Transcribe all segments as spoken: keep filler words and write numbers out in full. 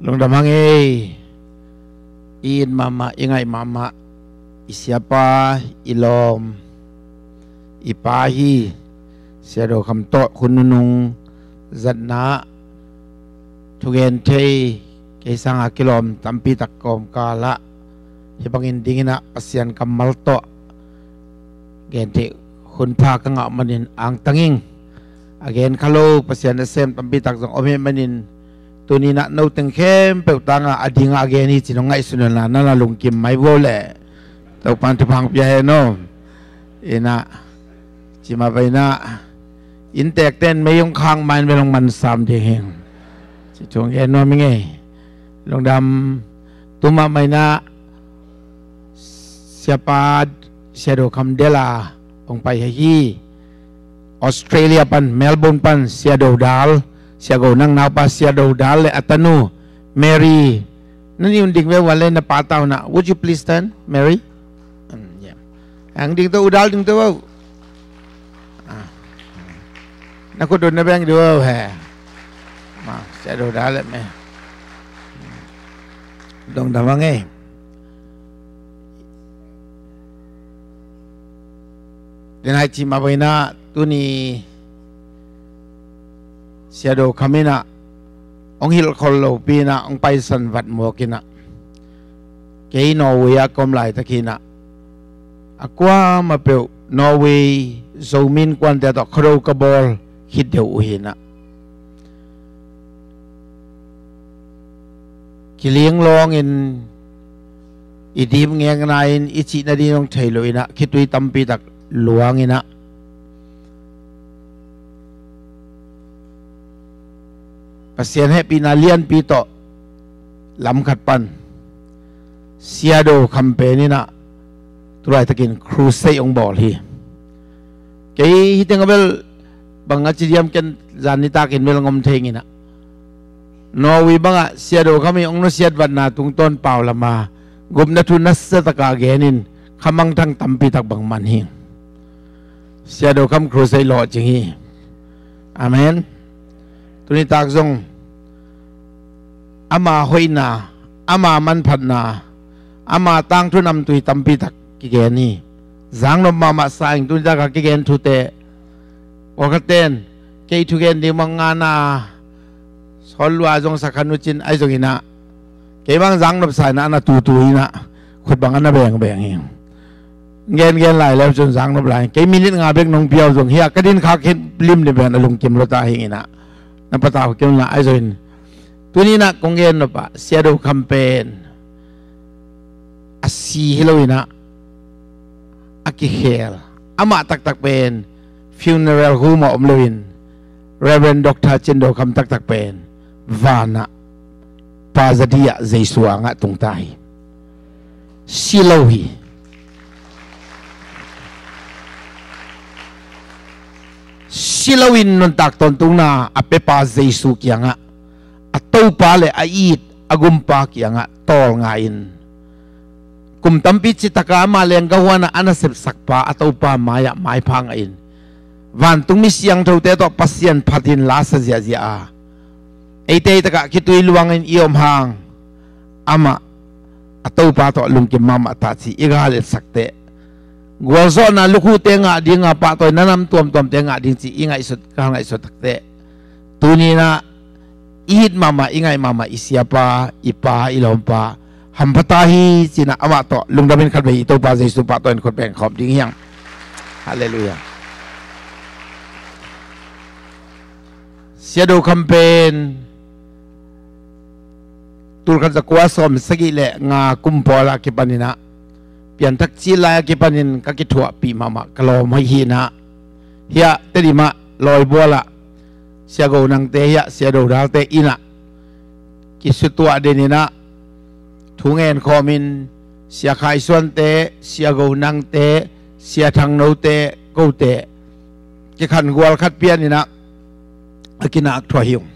Lungdam hang ei. I it mahmah, i ngaih mahmah i siapa, i lawm, i pa hi. Sia Do Kham tawh hun nunung zatna thugen thei, kei sanga kilawm tampi tak kawmkal ah hih bangin dingin ah Pasian kammal tawh gen theih hun pha ka ngah manin angtang ing. A gen kha lo Pasian nasem tampi tak zong om hih manin, tuni-in ah noteng khempeuh tangah a dingah a gen hi ci-in hong ngaihsun unla, na na lungkim mai vo leh Topa'n thupha hong pia hen aw. Inah, ci mah bang inah, innteekte'n mei hong khak ma-in bel hong mansam ding hi. Ci thu hong gen nuam ing ei. Lungdam. Tu mah bang inah siapa, Sia Do Kham Dela hong pai hi. Australia pan, Melbourne pan, Sia Do Dal, Sia Go Nang naupa Sia Do Dal leh a tanu Mary. Na nih un ding ve ua leh na pa tawh na. Would you please stand, Mary? Mm, yeah. Hong ding to, U Dal ding to vo. Ah. Na khut un na beng ding vo he. Ma, Sia Do Dal leh me. Lungdam hang ei. Denai ci mah bang inah tuni Sia Do Kham inah hong hilh khol lopi inah hong paisan vat mawk inah, kei Norway ah ka om laitak inah, a kuamah peuh Norway Zomi Innkuante tawh khuado ka bawl khit deuh uh hi inah, kilinglawngin i dip ngekna in i cih nading hong thei lo inah, khitui tampi tak luang inah, Pasian hehpihna lianpi tawh lam khat pan Sia Do Kham pen inah tu laitakin crusade hong bawl hi. Kei hih teng a bel bang a ci diam, ken zan nitakin bel hong om thei ing inah, Norway bangah Sia Do Kham in hong nusiat vatna tungtawn pau lama gupna thu nasiatakin genin khamangthang tampi tak bang man hi. Sia Do Kham crusade lawhcing hi. Amen. Tuni tak zong ama hoihna, ama manphatna, ama tangthu namtui tampi tak kigen hi. Zangnop mahmah sa ing tuni tak a kigen thute. Pawlkhatte in kei thugen ding bang ngana, sawl lua zong sa kha nu cin ahi zong inah, kei bang zangnop sa inah, a na tutu inah, khut bang a na bengbeng hi. Gengen lai leu cun zangnop lai. Kei minute nga bek nong pia uh zong hi a, ka din khak khin limlim pen a lungkim lo ta hi inah, na patau kei un la ahi zong in. Tuni inah kong gennop ah Sia Do Kham pen a si hi lo inah, a kikhel. Amah taktak pen funeral home ah om loin, Reverend Doctor Cin Do Kham taktak pen vanah Pa Za Di ah Jesu angah tungta hi. Si lo hi. Si loin nuntak tawntungna a pepa Jesu kiangah, a Topa le a it a Gumpa kiangah tawlnga in, kum tampi citaka ama lenggahuan ah a nasepsakpa a Topa mai-ah maipha ngahin, vantung mi siangthote tawh Pasian phatin lasa ziahziah a, eite hi takah khitui luangin i om hang, amah a Topa tawh lungkim mahmah ta ci i galetsakte, gualzawhna lukhute ngah ding a, pahtawi nanam tuamtuamte ngah ding ci i ngaihsut, ka ngaihsut takte, tuni inah i it mahmah, i ngaih mahmah i siapa, i pa, i lawmpa hampha ta hi ci-in ah amah tawh lungdamin khatvei i Topa Jesu pahtawi in khut beng khawm ding hi hang. Halleluiah. Sia Do Kham pen tulkhat zakua sawmsagih le nga kum pawl a kipan inah, pianthak cil lai a kipanin ka kithuahpih mahmah ka lawm hoih hi inah, hiah Tedim ah Lawibual ah Sia Go Nangte hiah Sia Do Dalte inn ah kisutuah den inah, thu ngen khawmin Sia Khai Suante, Sia Go Nangte, Sia Thang Note, kote kikhan gual khat pian inah a kinak thuah hi ung.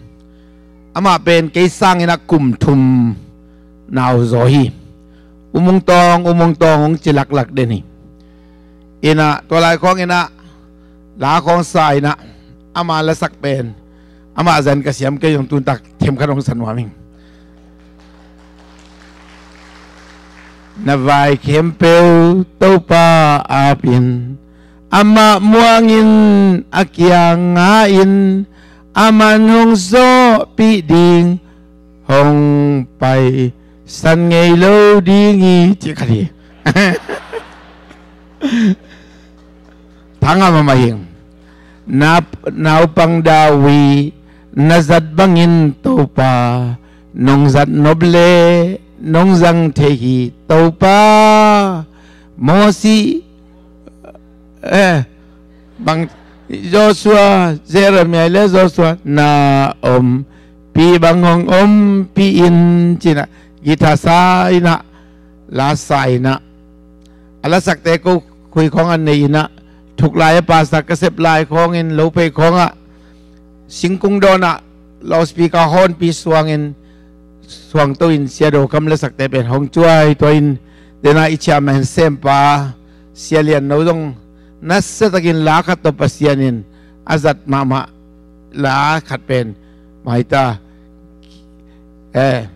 Amah pen kei sang inah kum thum nauzaw hi. Umung tawng, umung tawng hong ci laklak den hi. Inah tua lai khawng inah la khawng sa inah, ama lasak pen amah zan ka siam kei zong tuntak themkhat hong sa nuam ing. Na vai khempeuh Topa apin, amah muangin a kiang nga-in, aman hong zawhpih ding, hong paisan ngei lo ding hi, ci khat hi. Thangah mama hi. Na, naupang David na zat bangin Topa nong zat nop le nong zang thei hi. Topa, Mosi, eh, bang, Joshua, Jeremiah le Joshua na ompih bang hong ompih in, ci-in ah, guitar sa-in ah, la sa-in ah, a lasakte ko khui khawng a nei-in ah, thuklai a pastor ka sep lai khawngin, lophei khawngah, singkung dawnah, loudspeaker horn pi suangin, suangto-in Sia Do Kham lasakte pen hong cuai tuah-in, dena i chairman sempa Sia Lian No zong nasiatakin la khat tawh Pasian in a zat mahmah la khat pen, maita, eh,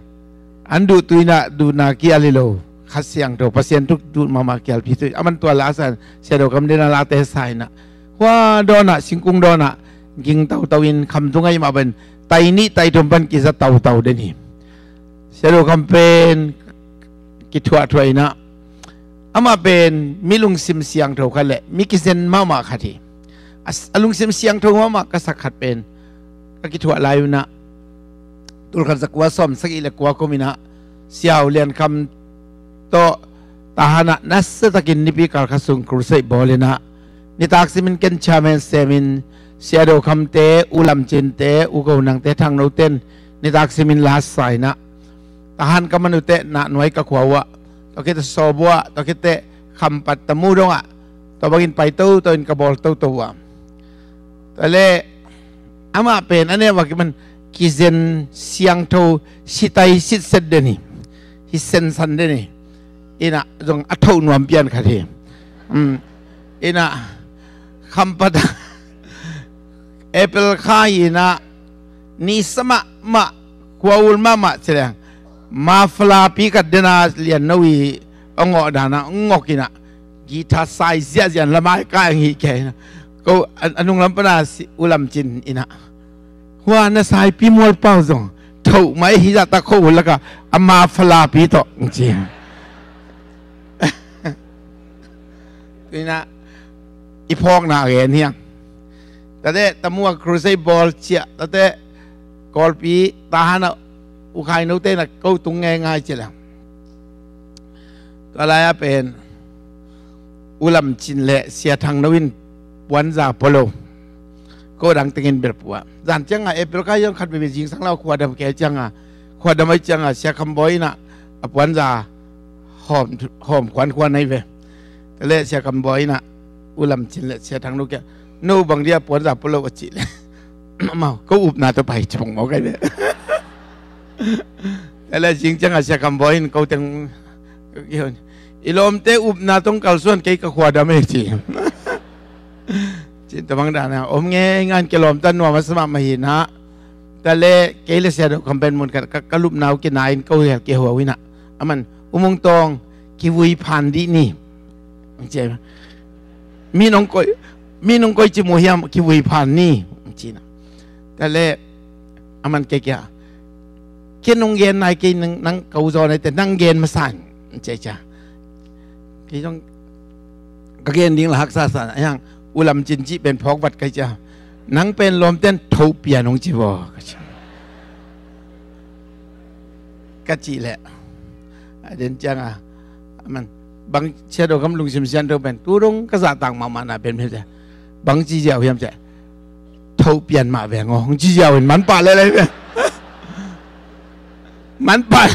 an duhtu-in ah duhna kial hi lo, Kha Siangtho, Pasian thu duh mahmah kialpi thu, aman tua la sa-in, Sia Do Kham dena late sa-in ah, hua dawnah, singkung dawnah, ging tautau-in, kham thu ngaih mah bangin, tai nih tai thum pan kiza tautau den hi. Sia Do Kham pen kithuahthuah-in ah, amah pen mi lungsim siangtho khat le mi kizen mahmah khat hi. A, a lungsim siangtho mahmah ka sak khat pen, ka kithuah lai-in ah, tul khat za kua sawm sagih le kua kum-in ah, Sia Hau Lian Kham tawh Tahan ah nasiatakin nipi kal khat sung crusade bawl-in ah, nitak simin ken chairman semin, Sia Do Khamte, U Lam Cinte, U Go Nangte, Thang Note in nitak simin la sa-in ah, Tahan ka man uh teh Nahnuai ka khua uh ah, tua khit teh Sawbaw ah, tua khit teh Khampat, Tamu dongah, tua bangin pai toto-in ka bawl toto uh ah. Tua leh amah pen a neu a kipan kizen siangtho, sitai sitset den hi, hi sensan den hi. In ah zong a thoh nuam pian khat hi. Um, in ah Khampat ah April kha hi-in ah, ni sa mahmah, khua ul mahmah ci leng, muffler pi khat dena Lian No i a ngawh dan ah ngawk-in ah, guitar sai ziahziah, lamai kai ang hi kei-in ah, ko a, a nunglam pana si U Lam Cin in ah, hua na saipi mual pau zong thoh mai hi zahtak, khua ul lakah a muffler pi tawh, ci. Tu-in ah i phawkna a gen hi hang. Tate Tamu ah crusade bawl ciah, tate Kawlpi Tahan ah U Khai Note in ah ko tung ngeingai ci leng, tua lai-ah pen U Lam Cin le Sia Thang No in puanza pua lo, ko dang tengin bel pua. Zan ciangah April kha zong khat veve zingsang lo khuadam kei ciangah, khuadam ahih ciangah Sia Kham Bawi in ah a puanza hawm, hawm khuankhuan ahi ve. Tua leh Sia Kham Bawi in ah U Lam Cin le Sia Thang No kiangah, no bang dia puanza pua lo a cih leh, amau, ko upna tawh pai, ci bang maw kai ve. Tua leh zing ciangah Sia Kham Bawi in ko teng, i lawmte upna tawh kalsuan, kei ka khuadam hi, ci. Cin tua bang dan ah om ngeingai-in kilawmta nuam a sa mahmah hi-in ah. Tua leh kei le Sia Do Kham pen mun khat ka, ka lupna uh kina-in ko hel kihuau-in ah, aman, U Mung Tawng, kivui phan dih ni, ci. Mi nong koi, mi nong koici mu hiam, kivui phan ni, ci-in ah. Tua leh aman kei kiangah, kei nong gen nai kei, nang, nang ko zaw nai teh nang gen masa in, ci cia. Kei zong ka gen ding la haksa sa, ahi hang U Lam Cin cih pen phawk vat kei cia. Nang pen lawmte'n thoh pian hong ci vaw, ka ci. Ka cih leh, a den ciangah, aman, bang, Sia Do Kham lungsim siangtho pen tu dong ka zahtak mahmahna pen mite, bang ci ziau hiam cih, thoh pian mah veng aw, hong ci ziau in manpah leuleu ve. Manpah.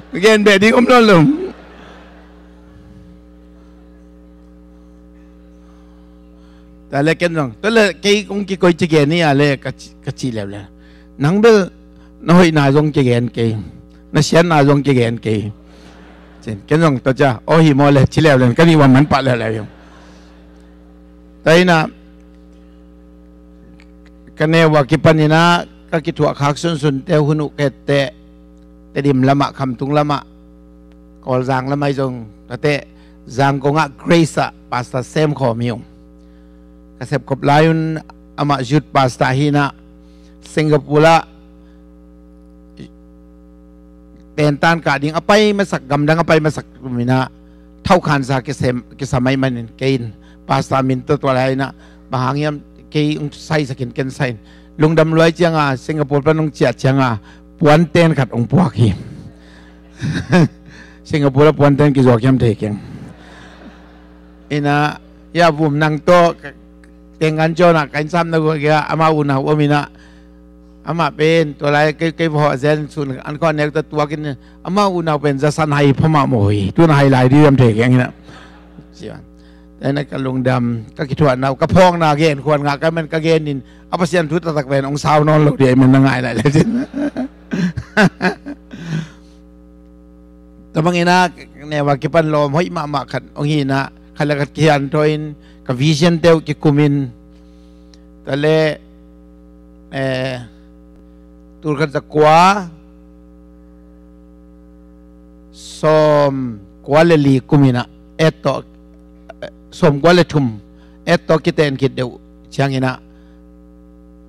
Gen beh ding om nawn lo. Tua leh ken zong, tua leh kei kong kikoih ci gen hi a leh ka ci, ka cih leuleu. Nang bel na hoihna zong kigen kei, na siatna zong kigen kei. Cin, ken zong tua cia, aw hi maw leh ci leuleu, ka nih ua manpah leuleu hi. Tua hi-in ah, ka neu a kipan in ah, ka kithuah khak sunsunte hun uh ka etteh, Tedim lamah, Khamtung lamah, Kawlzang lamah zong tate Zangkong ah Grace ah pastor sem khawm hi ung. Ka sepkhop lai un amah youth pastor hi inah Singapore ah tentan kah ding a pai masak, gamdang a pai masak kum inah thaukhansa kisam, kisam ahih manin kei in pastor min tawh tua lai inah bang hang hiam kei hong saisak in ken sai in. Lungdam luai cianga Singapore pan hong ciah cianga puanten khat hong puak hi. Singapore ah puanten kizuak hiam thei keng. Inah ya vum nang tawh tengkan cawnah ka innsam na gua kia amah unau om inah amah pen tua lai kei, kei vawh zen sun an khaw nek ta tuak in amah unau pen zasan hai phamah maw hi. Tuna hai lai dih hiam thei keng inah. Sian. Tena ka lungdam, ka kithuahna uh, ka phawkna gen khuan ngah ka man ka gen in a Pasian thu taktak pen hong sau nawn lo dih a i man na ngai lai le cin. Tabang inah neu a kipan lawm hoih mahmah khat hong hi inah khat le khat kihian thaw in ka vision teuh kikum in tale eh, tulkhat zakua sawm kua le li kum inah et tawh, eh, sawm kua le thum et tawh kiten khit deuh ciang inah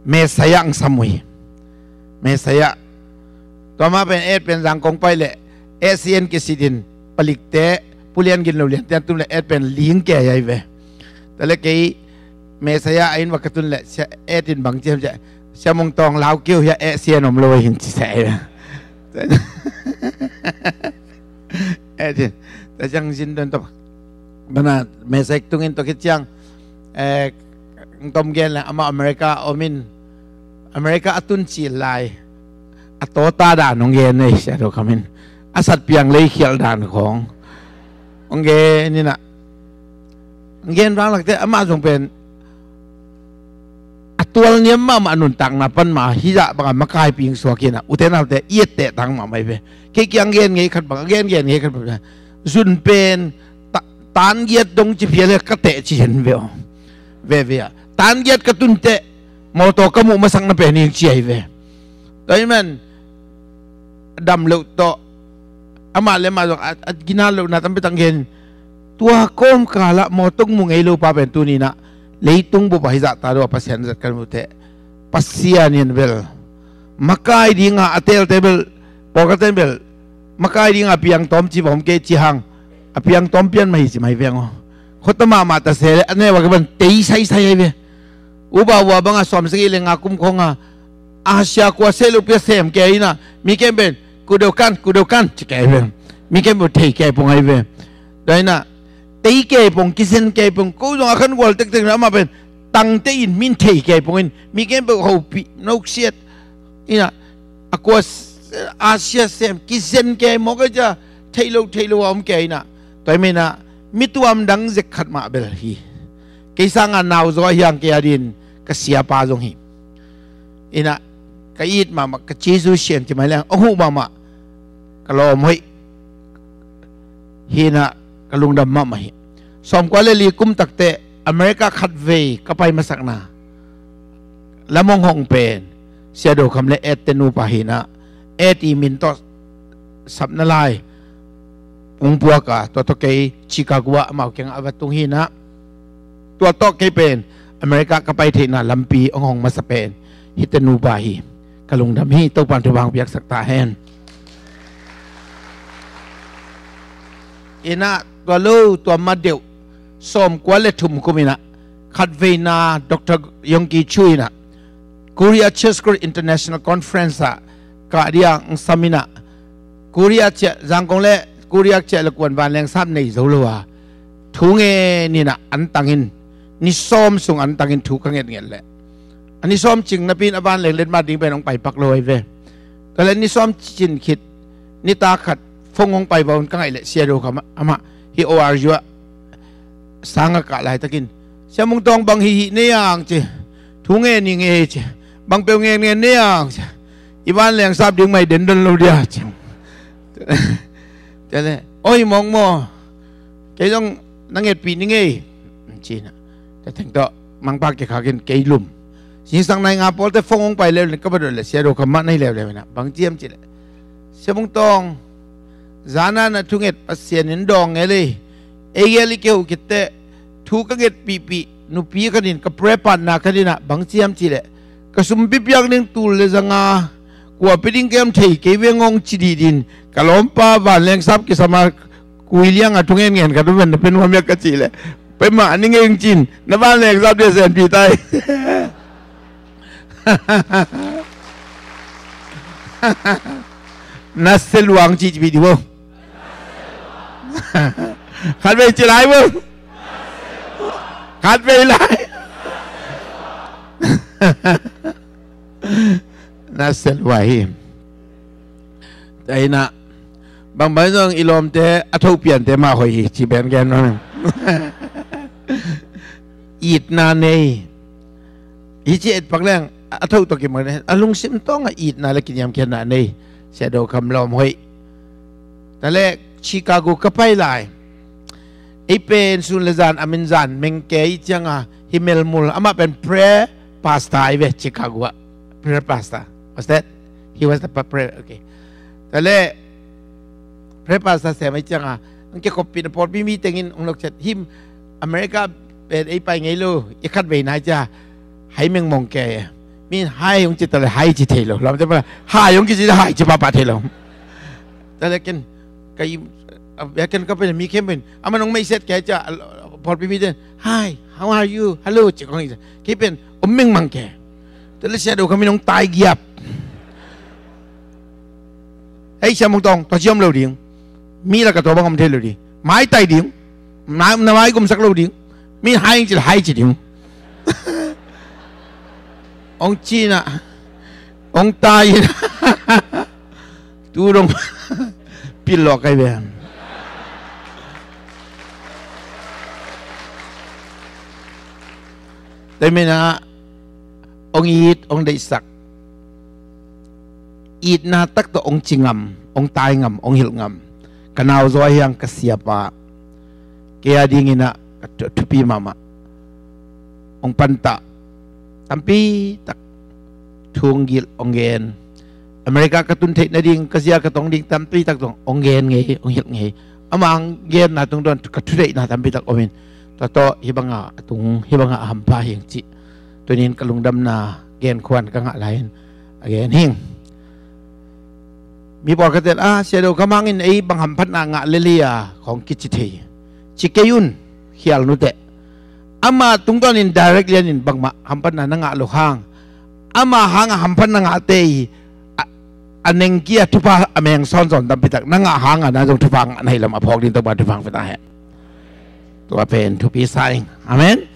Messiah ang sam uh hi. Messiah. Tua mah pen et pen Zangkong pai le et sian kisit in palikte pulian gin lo lian tian tum le et pen ling ke ai ve. Tale kei Messiah a inn va ka tun le et in bang ciam cia Sia Mung Tawng lau keu hia et sian om lo hin ci sa ai ve. Et in ta ciang zin don tawh bana Messiah tungin tawh khit ciang eh, tom gen le amah America om in America a tun cil lai a tawta dan hong gen nei sia do khamin a satpiang lei khialh dan khawng hong gen inah hong gen vang lakte amah zong pen a tual niam mahmah nuntakna pan mah hizah bangah makai ping suak inah ute naute i etteh tang mahmah hi ve. Kei kiang gen ngei khat bang a gen gen ngei khat bang zun pen tan giat dong ci phial ka teh ci hen ve aw. Veve ah tan giat ka tun teh mawtaw ka muh masak na pen hi ci ai ve. Tua hi man dam loh tawh amah le amah zong a, a gina lohna tampi tak gen. Tua kawmkal ah mawtaw mu ngei lo pa pen tuni inah leitung bup ah hizah ta dua Pasian zat kan mu teh Pasian in bel makai dinga a telte bel pawlkhatte in bel makai dinga a piang tawm ci bawm kei ci hang a piang tawm pian mah hi ci mai veng aw. Khuata mahmah ta se le a neu a kiban tei saisai ai ve. Uba ua banga sawm sagih le nga kum khawnga Asia kua seh lo pia sem kei inah mi kem pen kudeukan kudeukan ci kei pen mi kem pen thei kei pong ai ve. Tua inah tei kei pong kizen kei pong ko zong a khan gual tektek na amah pen tangte in min thei kei pong in mi kem pen hopih noksiat inah a kua Asia sem kizen kei mawk a cia thei lo thei lo a om kei inah tua i menah mi tuam dang zek khat mah bel hi. Kei sanga nau zaw a hiang kei a din ka siapa zong hi. Inah ka it mahmah ka Jesu sian ci mai leng a huh mahmah ka lawm hoih hi inah ka lungdam mahmah hi. Sawm kua le li kum takte America khatvei ka pai masakna lam hong hong pen Sia Do Kham le et te nupa hi inah et i min tawh sapna lai hong puak a tua tawh kei Chicago ah amau kiangah a va tung hi inah tua tawh kei pen America ka pai theihna lampi hong hong masa pen hite nupa hi. Ka lungdam hi. Topan thupha hong piaksak ta hen. Inah tua lo tua ma deuh sawm kua le thum kum inah khatveina Doctor Yonggi Cho inah Korea Church School International Conference ah kah dia ang sam inah Korea ciah Zangkong le Korea ciah le kuan vanleng sap nei zo lo a thu ngen inah an tangin ni sawm sung an tangin thu ka ngetnget leh a ni sawm cing napi in a vanleng letmat ding pen hong paipak lo ai ve. Tua le ni sawm cin khit nitak khat phone hong pai vaun ka ngaih leh Sia Do Kham amah hi O R U ah sang a kah laitakin Sia Mung Tawng bang hihih nei ang ci thu ngen i ngei ci bang peuh ngen ngen nei ang ci i vanleng sap ding mai den don lo dia ci. Tua le oi mawng maw kei zong na ngetpih ni ngei ci inah tua teng tawh mangpa kikhak in kei lum. Singsang nai nga pawlte phone hong pai leuleu in ka va dot le Sia Do Kham mah na hi leuleu inah bang ciam ci le Sia Mung Tawng Zana na thunget Pasian in dawng ngel ei. Ei gel i keu kitte thu ka ngetpihpih nupi khatin ka prayer partner khatinah bang ciam cihleh ka sumpi piak ding tul le zanga kua pia ding kem thei kei veng hong ci dihdin ka lawmpa vanleng sap kisama kui lianga thungen ngen ka duven na pen huamiak ka cihleh peimah ni ngeng cin na vanleng sap dia senpi tai. Na seluang cihcipih dih bo. Khat vei ci lai bo. Khat vei lai. Na seluang hi. Taina bangbang zong i lawmte a thopiante mah hoih hi ci ben gen. Itna nei. Hi ci et pak leng a tho tawh kimak nei a lungsim tawngah itna le kiniamkhiatna nei. Sia Do Kham lawm hoih. Tale Chicago ka pai lai. Ei pen sun le zan a min zan mengke i cianga hi melmul amah pen prayer pastor i ve Chicago ah. Prayer pastor. Was that? He was the pa- prayer. Okay. Tale prayer pastor sem i cianga ang ke koppih na pawlpi mi tengin ong lokchet him America pen ei pai ngei lo i khat vei nai cia hai mengmong ke min hai ong ci tale hai ci thei lo lam te pa hai ong ki ci hai ci papa thei lo. Tale ken kai a ken ka pen mi kem pen ama nong mei set ke cia pawlpi mi ten hi, how are you, hello ci kong i cia kei pen om mengmang ke. Tale Sia Do Kham in ong tai giap. Hei Sia Mung Tawng tua ciam lo ding. Mi laka tua bang om thei lo ding. Mai tai ding. Na mai gumsak lo ding. Mi hai cil hai ci ding. Ong cina ong tai. Tu dong pil lo kai ben. Taimina ong it ong deihsak. Itna tak tawh ong ci ngam ong tai ngam ong hilh ngam. Ka nau zaw hiang ka siapa kei a dinginah ka thupi mahmah. Ong pantah tampi tak thung gilh ong gen. America ka tun theih nading ka zia ka tong ding tampi tak tong ong gen ngei ong hilh ngei. Amang genna tungdawn ka thutheihna tampi tak omin tua tawh hibanga a tung hibanga a hampha hiang cih. Tunin ka lungdamna genkhuan ka ngah lai-in a gen hing. Mi pawlkhatten a Sia Do Kham hangin ei bang hamphatna ngah lel hi a khawng kici thei ci kei un. Khial nuteh ama tungtawnin direct lianin bangmah hamphatna na ngah lo hang ama hanga hamphatna ngahte i a nengkia thupha a meng sawnsawn tampitak na ngah hanga na zong thupha ngah na hi lam a phawk ding Topa thupha ngah hen. Tua pen thupi sa ing. Amen.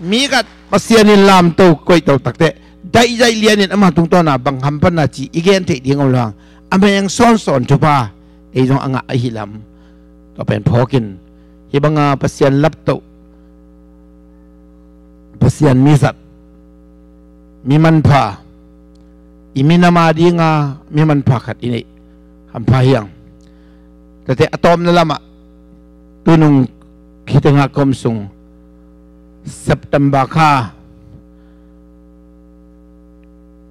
Mi khat Pasian in lamto koihto takte daihzaih lianin ama tungtawna bang hamphatna ci i gen theih ding om lo hang a meng sawnsawn thupha ei zong a ngah ahi lam. Tua pen phawkin hibanga Pasian laptoh Pasian mizat mi manpha i minam a dinga mi manpha khat i neih hampha hiang. Tate a tawpna lamah tunung khitengah ka om sung September kha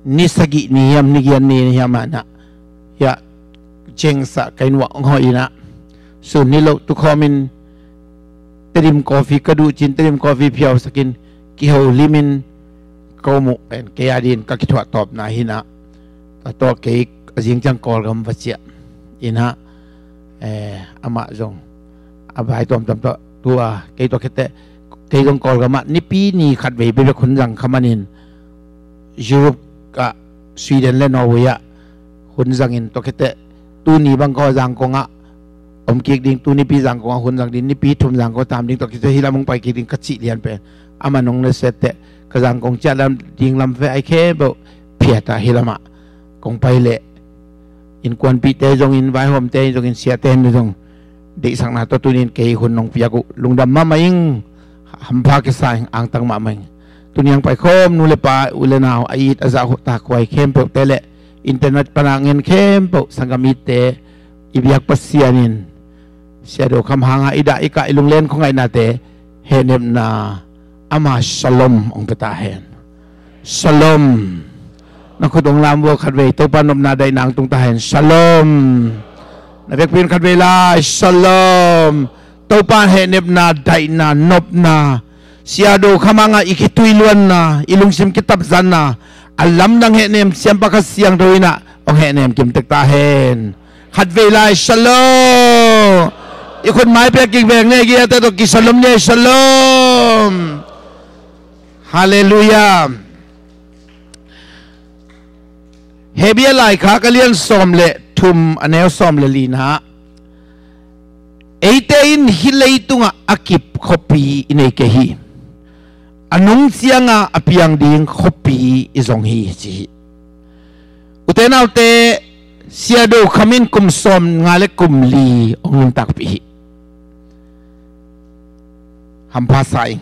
ni sagih ni hiam ni giat ni hiam anah hiah cengsa kai nuah hong hawh inah sun ni loh tukhawmin Tedim coffee ka duh cin Tedim coffee phiausakin kiho limin ka um uh pen kei a din ka kithuah tawpna hinah. Tua tawh kei a zing ciang Kawlgam va ciah inah amah zong a vai tuamtuam tawh tua kei tua khete kei zong Kawlgamah nipi ni khat vei bebek hun zang kha manin Europe ah Sweden le Norway ah hun zangin tua khete tuni bang kaw Zangkong ah om kik ding tu nipi Zangkong ah hun zang ding nipi thum Zangkong tam ding tua khete hi lam hong pai kik ding ka cih lian pen ama nong na sette ka Zangkong ciah lam ding lam fe ai khempeuh phiatah hi lamah kong pai leh innkuanpihte zongin vaihawmte zongin siate in zong deihsakna tawh tunin kei hun nong piak uh lungdam mahmah ing. Hampha kisa ing angtang mahmah ing. Tuniang paikhawm nu le pa u le nau a it a zah uh takhuai khempeuhte le internet pana ngen khempeuh sanggam itte i biak Pasian in Sia Do Kham hanga i dah i kah i lunglen khuangaihnate hehnepna ama shalom hong pia ta hen. Shalom. Khut hong lam vua khatvei, Topa nopna daihna hong tung ta hen. Shalom. Na vekpi in khatvei lai, shalom. Topa hehnepna daihna nopna, Sia Do Kham hangah i khitui luanna, i lungsim kitapzanna, a lamdang hehnem siampa Kha Siangtho in ah hong hehnem kimtek ta hen. Khatvei lai, shalom. I khut mai pia kik veng ne, giate tawh kishalom ne, shalom. Halleluiah. Hebru laikhak a lian sawm le thum, a neu sawm le lina, eite in hih leitungah a kip khuapi i nei kei hi. A nung cianga a piang ding khuapi i zong hi, ci hi. Ute naute, Sia Do Kham in kum sawm nga le kum li hong nuntakpih hi. Hampha sa ing.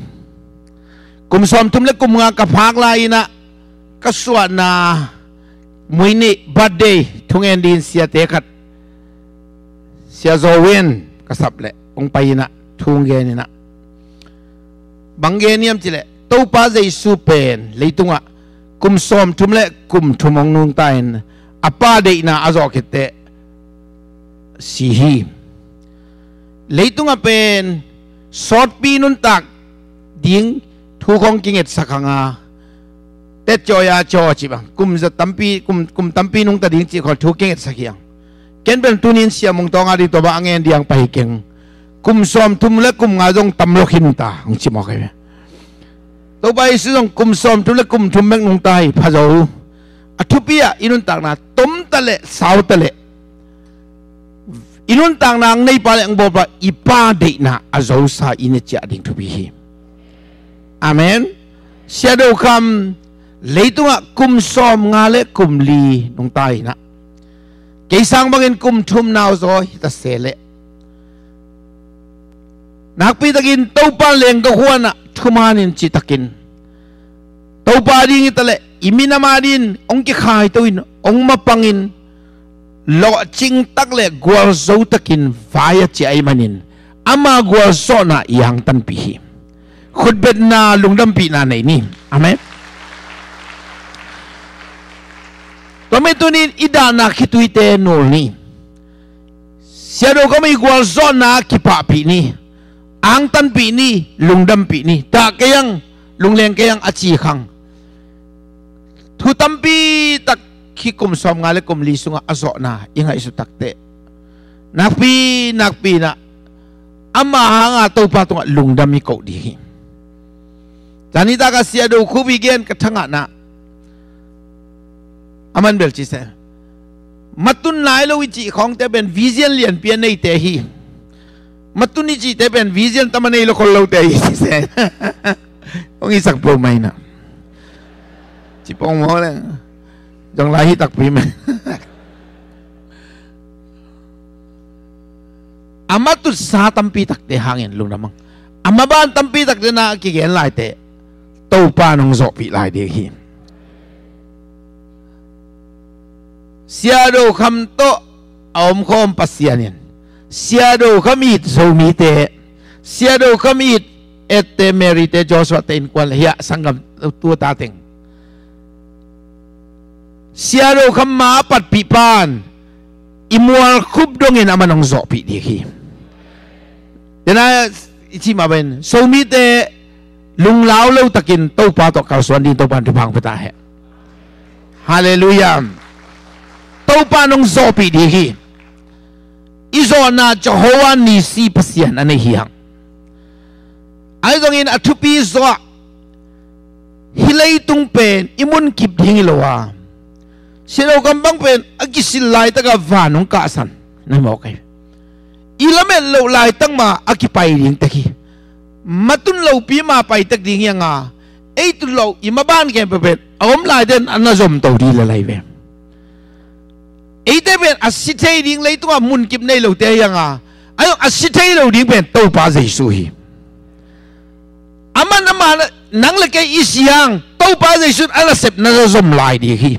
Kum sawmthum le kum nga ka phak lai-in ah, ka suahna mui nih birthday thungen dingin siate khat, Sia Zo Win, ka sap leh hong pai-in ah, thu hong gen-in ah, bang gen hiam cih leh, Topa Jesu pen leitungah kum sawmthum le kum thum hong nungta-in, a Pa deihna a zawh khit teh si hi. Leitungah pen sawtpi nuntak ding thu khawng kingetsak hang a, tet cawi a caw cih bang, kum za tampi, kum, kum tampi nungta ding cih khawng thu kingetsak hi hang. Ken pen tuni-in Sia Mung Tawng a ding tua bang a ngen ding pai keng. Kum sawmthum le kum nga zong tam lo khin ta, hong ci mawk hi. Topa Jesu zong kum sawmthum le kum thum bek nungta hi, pha zo. A thupi ah i nuntakna tom ta leh, sau ta leh, i nuntakna hong neipa le hong bawlpa i Pa deihna a zosa i na ciah ding thupi hi. Amen. Sia Do Kham leitungah kum sawm nga le kum li nungta-in ah, kei sang bangin kum thum nauzaw hi ta se leh, nakpitakin Topa leng ka huan ah thumanin cihtakin, Topa ding hi ta leh, i minam a dingin hong kikhaito-in, hong mapangin, lawhcing tak le gualzo takin vai a ciah ahih manin, ama gualzawhna i angtanpih hi. Khutbetna, lungdampihna nei ni. Amen. Tua mah tuni-in i dahna khituite nul ni. Sia Do Kham i gualzawhna kipahpih ni, angtanpih ni, lungdampih ni. Dah kei ang, lungleng kei ang a ci khang. Thu tampi tak hih kum sawm nga le kum li sungah a zawhna i ngaihsut tak teh, nakpi nakpi-in ah, ama hanga Topa tungah lungdam i koh ding hi. Zani tak a Sia Do Khup i gen ka thangahna, a man bel ci se. Matun nai lo i cih khawngte pen vision lianpi a neite hi. Matun i cihte pen vision tam a nei lo khol lote hi, ci se. Hong i sak peuhmah in ah, ci pong maw leng. Zong lai hi takpi mah. A matutsa tampi takte hangin lungdam ang. A maban tampi takte na kigen laite, Topa in hong zawhpih lai ding hi. Sia Do Kham tawh a omkhawm Pasian in, Sia Do Kham it Zomite, Sia Do Kham it Ette Mary te, Joshua te innkuan le hiah sanggam tu ta teng, Sia Do Kham ma a patpih pan i mual khup dongin aman hong zawhpih ding hi. Tena i cih mah bangin Zomite lunglau lo takin Topa tawh kalsuan ding Topa in thupha hong pia ta hen. Halleluiah. Topa in hong zawhpih ding hi. I zawhna Jehovah Nissi Pasian a nei hi hang. Ahi zongin a thupi zawh ah, hih leitung pen i munkip ding hi lo a, Sia Do Kham bang pen a kisil laitak a van hong kahsan na hi mawk hi. I lamet loh laitak ma a kipai ding tek hi. Matun lopi ma pai tek ding hi hang a, ei tun loh i maban khempeuh pen a om laite in a na zomto ding lel ahi ve. Eite pen a si thei ding, leitungah munkip nei lote hi hang a, a, a si thei lo ding pen Topa Jesu hi. Aman ama, nang le kei i si hang, Topa Jesu in a nasepna na zom lai ding hi.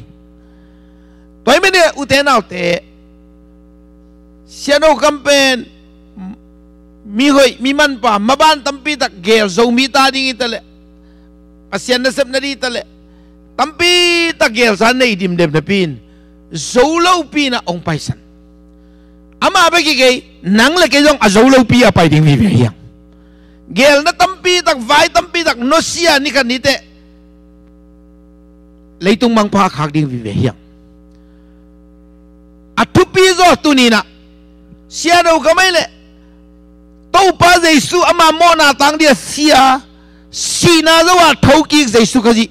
Tua ahih manin ute naute, Sia Do Kham pen mi hoih, mi manpha, maban tampi tak gel, Zomi ta ding hi ta leh, Pasian nasepna ding hi ta leh, tampi tak gelsa nei dimdem napi in zo lopi in ah hong paisan. Amah bek hi kei, nang le kei zong a zo lopi a pai ding vive hiang. Gelna tampi tak, vai tampi tak nusia ni khat ni teh leitung mangpha a khak ding vive hiang. A thupi zaw tuni in ah Sia Do Kham ahi leh Topa Jesu ama mawhna tang ding a sia, sihna zo a thokik Jesu Khazih,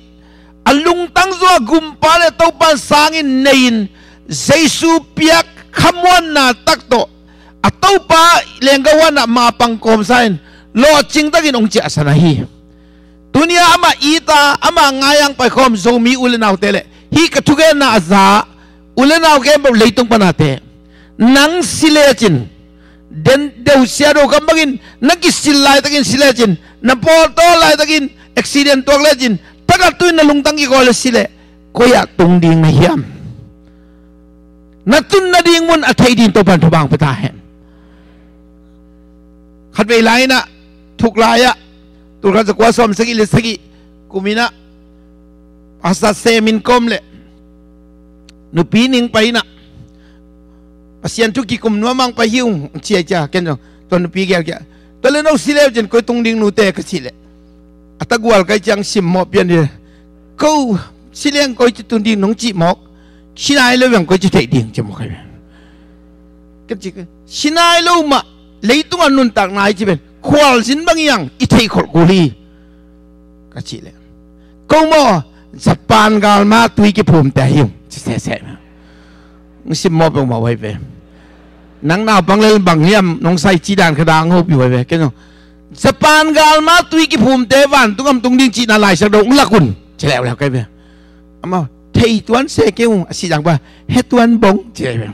a lungtang zaw a gumpa le Topa sangin nei in, Jesu piak khamuanna tak tawh a Topa lenggah huan ah mapang kawmsa in lawhcing takin hong ciahsan ahi. Tuni a amah it a, amah ngai-a hong paikhawm Zomi u le naute le hih ka thugenna a za u le nau khempeuh leitung pan a te, nang si lecin, den deuh Sia Do Kham bangin na kisil laitakin si lecin, na pawltawl laitakin accident tuak lecin, takah tu in na lungtang kikawi le si leh koi ah tung ding na hiam? Na tun nading mun a theih ding Topan thupha hong pia ta hen. Khatvei lai in ah, thuk lai ah, tulkhat zakua sawmsagih le sagih kum in ah, pastor Sem in kawm le nupi ning pai in ah, Pasian thu kikum nuam a hong pai hi ung, ci a, cia ken zong tua nupi gel kia, tua le no si leu cin koi tung ding nute ka cih leh, a tagual kai ciang simmawh pian hi. Ko si leng koi ci tung ding nong cih mawk, si nai lo bang koi ci theih ding ci mawk kai. Ka ci, si nai lo mah leitung a nuntak nai ci pen khualzin bang hiang i theih kholh kul hi. Ka cih leh, ko maw, Japan galma tui kiphumte hi ung, ci sese. Ng simmawh peuhmah uh ahi ve. Nang naupang lel bang hiam nong sai ci dan kha dang hopi uh ahi ve. Ken zong, Japan galma tui kiphumte vantung gam tung ding cihna Lai Siangtho hong lak un, ci leuleu kai ve. Amau thei tuan se kei ung, a sih dang pa he tuan bong, ci leuleu.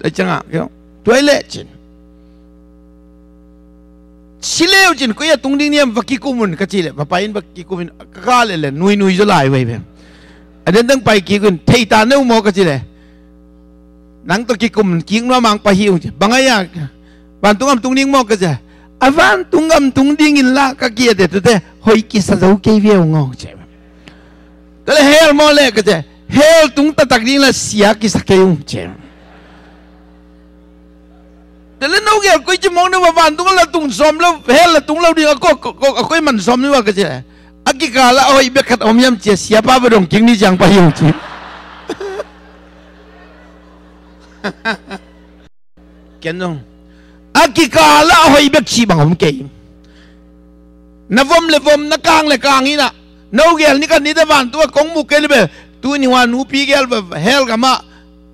Lai ciangah kei ung, tuai leh cin. Si leu cin koi a tung ding niam, va kikum un ka cih leh, va pai in va kikum in, ka kah leh leh nuinui zaw lai uh ahi ve. A den dang pai kik un, thei ta neu maw ka cih leh, nang tawh kikum kik nuam a hong pai hi ung ci. Bang a hia, vantung gam tung ding maw ka cih leh, a vantung gam tung ding in lah ka kiat e, tute hoih kisa zo kei ve ung aw ci. Tua leh hell maw leh ka cih leh, hell tung taktak ding lah sia kisa kei ung ci. Tua leh no gel koi ci mawk na uh a, vantung a la tung sawm lo, hell la tung lo ding a, ko, ko, ko, a koi man sawm na uh a ka cih leh, a kikal ah a hoih bek khat om hiam ci a, siapa va dong kik ni ciang pai hi ung ci. Ken zong, a kikal ah a hoih bek cih bang om kei. Na vom le vom, na kang le kang in ah, no gel ni khat ni teh vantung a kong mu kei le bel, tuni hua nupi gel va hell gam ah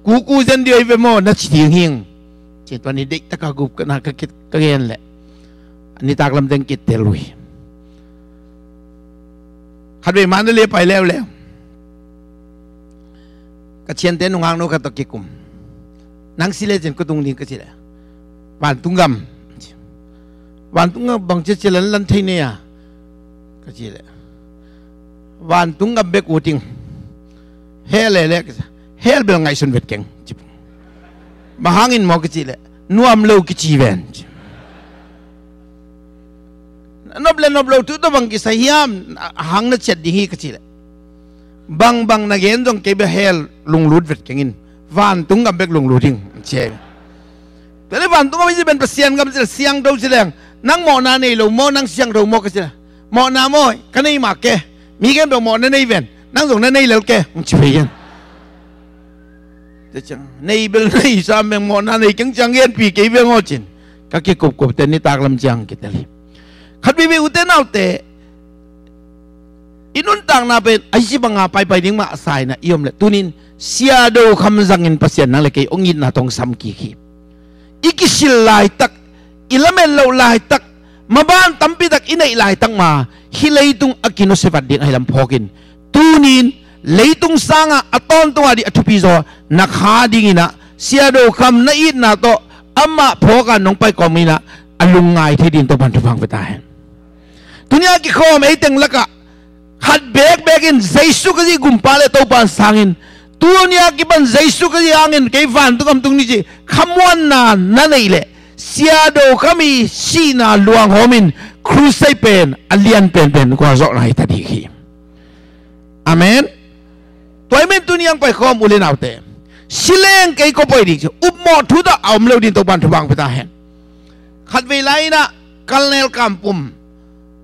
kuku zen ding hi ve maw na ci ding hi ing. Ci tua ni deihtak a gup ka na ka kit ka gen leh, a nitak lam teng kit tel uh hi. Khatvei Mandalay pai leuleu, ka ciante nungak nu khat tawh kikum. Nang si lecin koi tung ding ka cih leh, vantung gam. Vantung gam bang ci a ci, lan lan thei nei a ka cih leh, vantung gam bek ut ing. Hell leh leh, hell bel ngaihsun vet keng ci. Bang hangin maw ka cih leh, nuam lo kici ven ci. Nop le nop lo thu tawh bang kisai hiam, a hang na ciat ding hi ka cih leh, bangbang na gen zong kei bek hell lunglut vet keng in, vantung gam bek lunglut ing ci. Tua leh vantung gam hi ci pen Pasian gam ci leh siangtho ci leng, nang mawhna nei lo maw, nang siangtho maw ka cih leh, mawhna maw ka nei mah ke, mi khempeuh mawhna nei ven, nang zong na nei lel ke, hong ci phei gen. Tua ciang nei bel nei sam meng, mawhna nei keng ciang genpi kei ve ngaw cin, ka kikupkup te nitak lam ciang kitel hi. Khat veivei ute naute, i nuntakna pen a hi ci banga paipai ding mah sa in ah i om leh, tunin Sia Do Kham zangin Pasian nang le kei hong itna tawh hong sam kik hi. I kisil laitak, i lamet loh laitak, maban tampi tak i neih laitak ma, hih leitung a kinusia vat ding ahi lam phawkin, tunin leitung sangah a tawntung a ding a thupi zaw na kha dingin ah, Sia Do Kham na itna tawh amah phawk a nong pai kawm in ah, a lungngai thei ding Topan thupha hong pia ta hen. Tuni a kikhawm ei teng lakah khat bekbek in Jesu Khazih gumpa le Topa sangin, tuni a kipan Jesu Khazih hangin kei vantung gam tung ding cih khamuanna na neih leh, Sia Do Kham i sihna luanghawm in crusade pen a lian penpen gualzawhna hi ta ding hi. Amen. Tua ahih manin tuni-in hong paikhawm u le naute, si leng kei kong pai ding ci, upmawh thu tawh a om lo ding Topa'n thupha hong pia ta hen. Khatvei lai-in ah Colonel Kam Pum,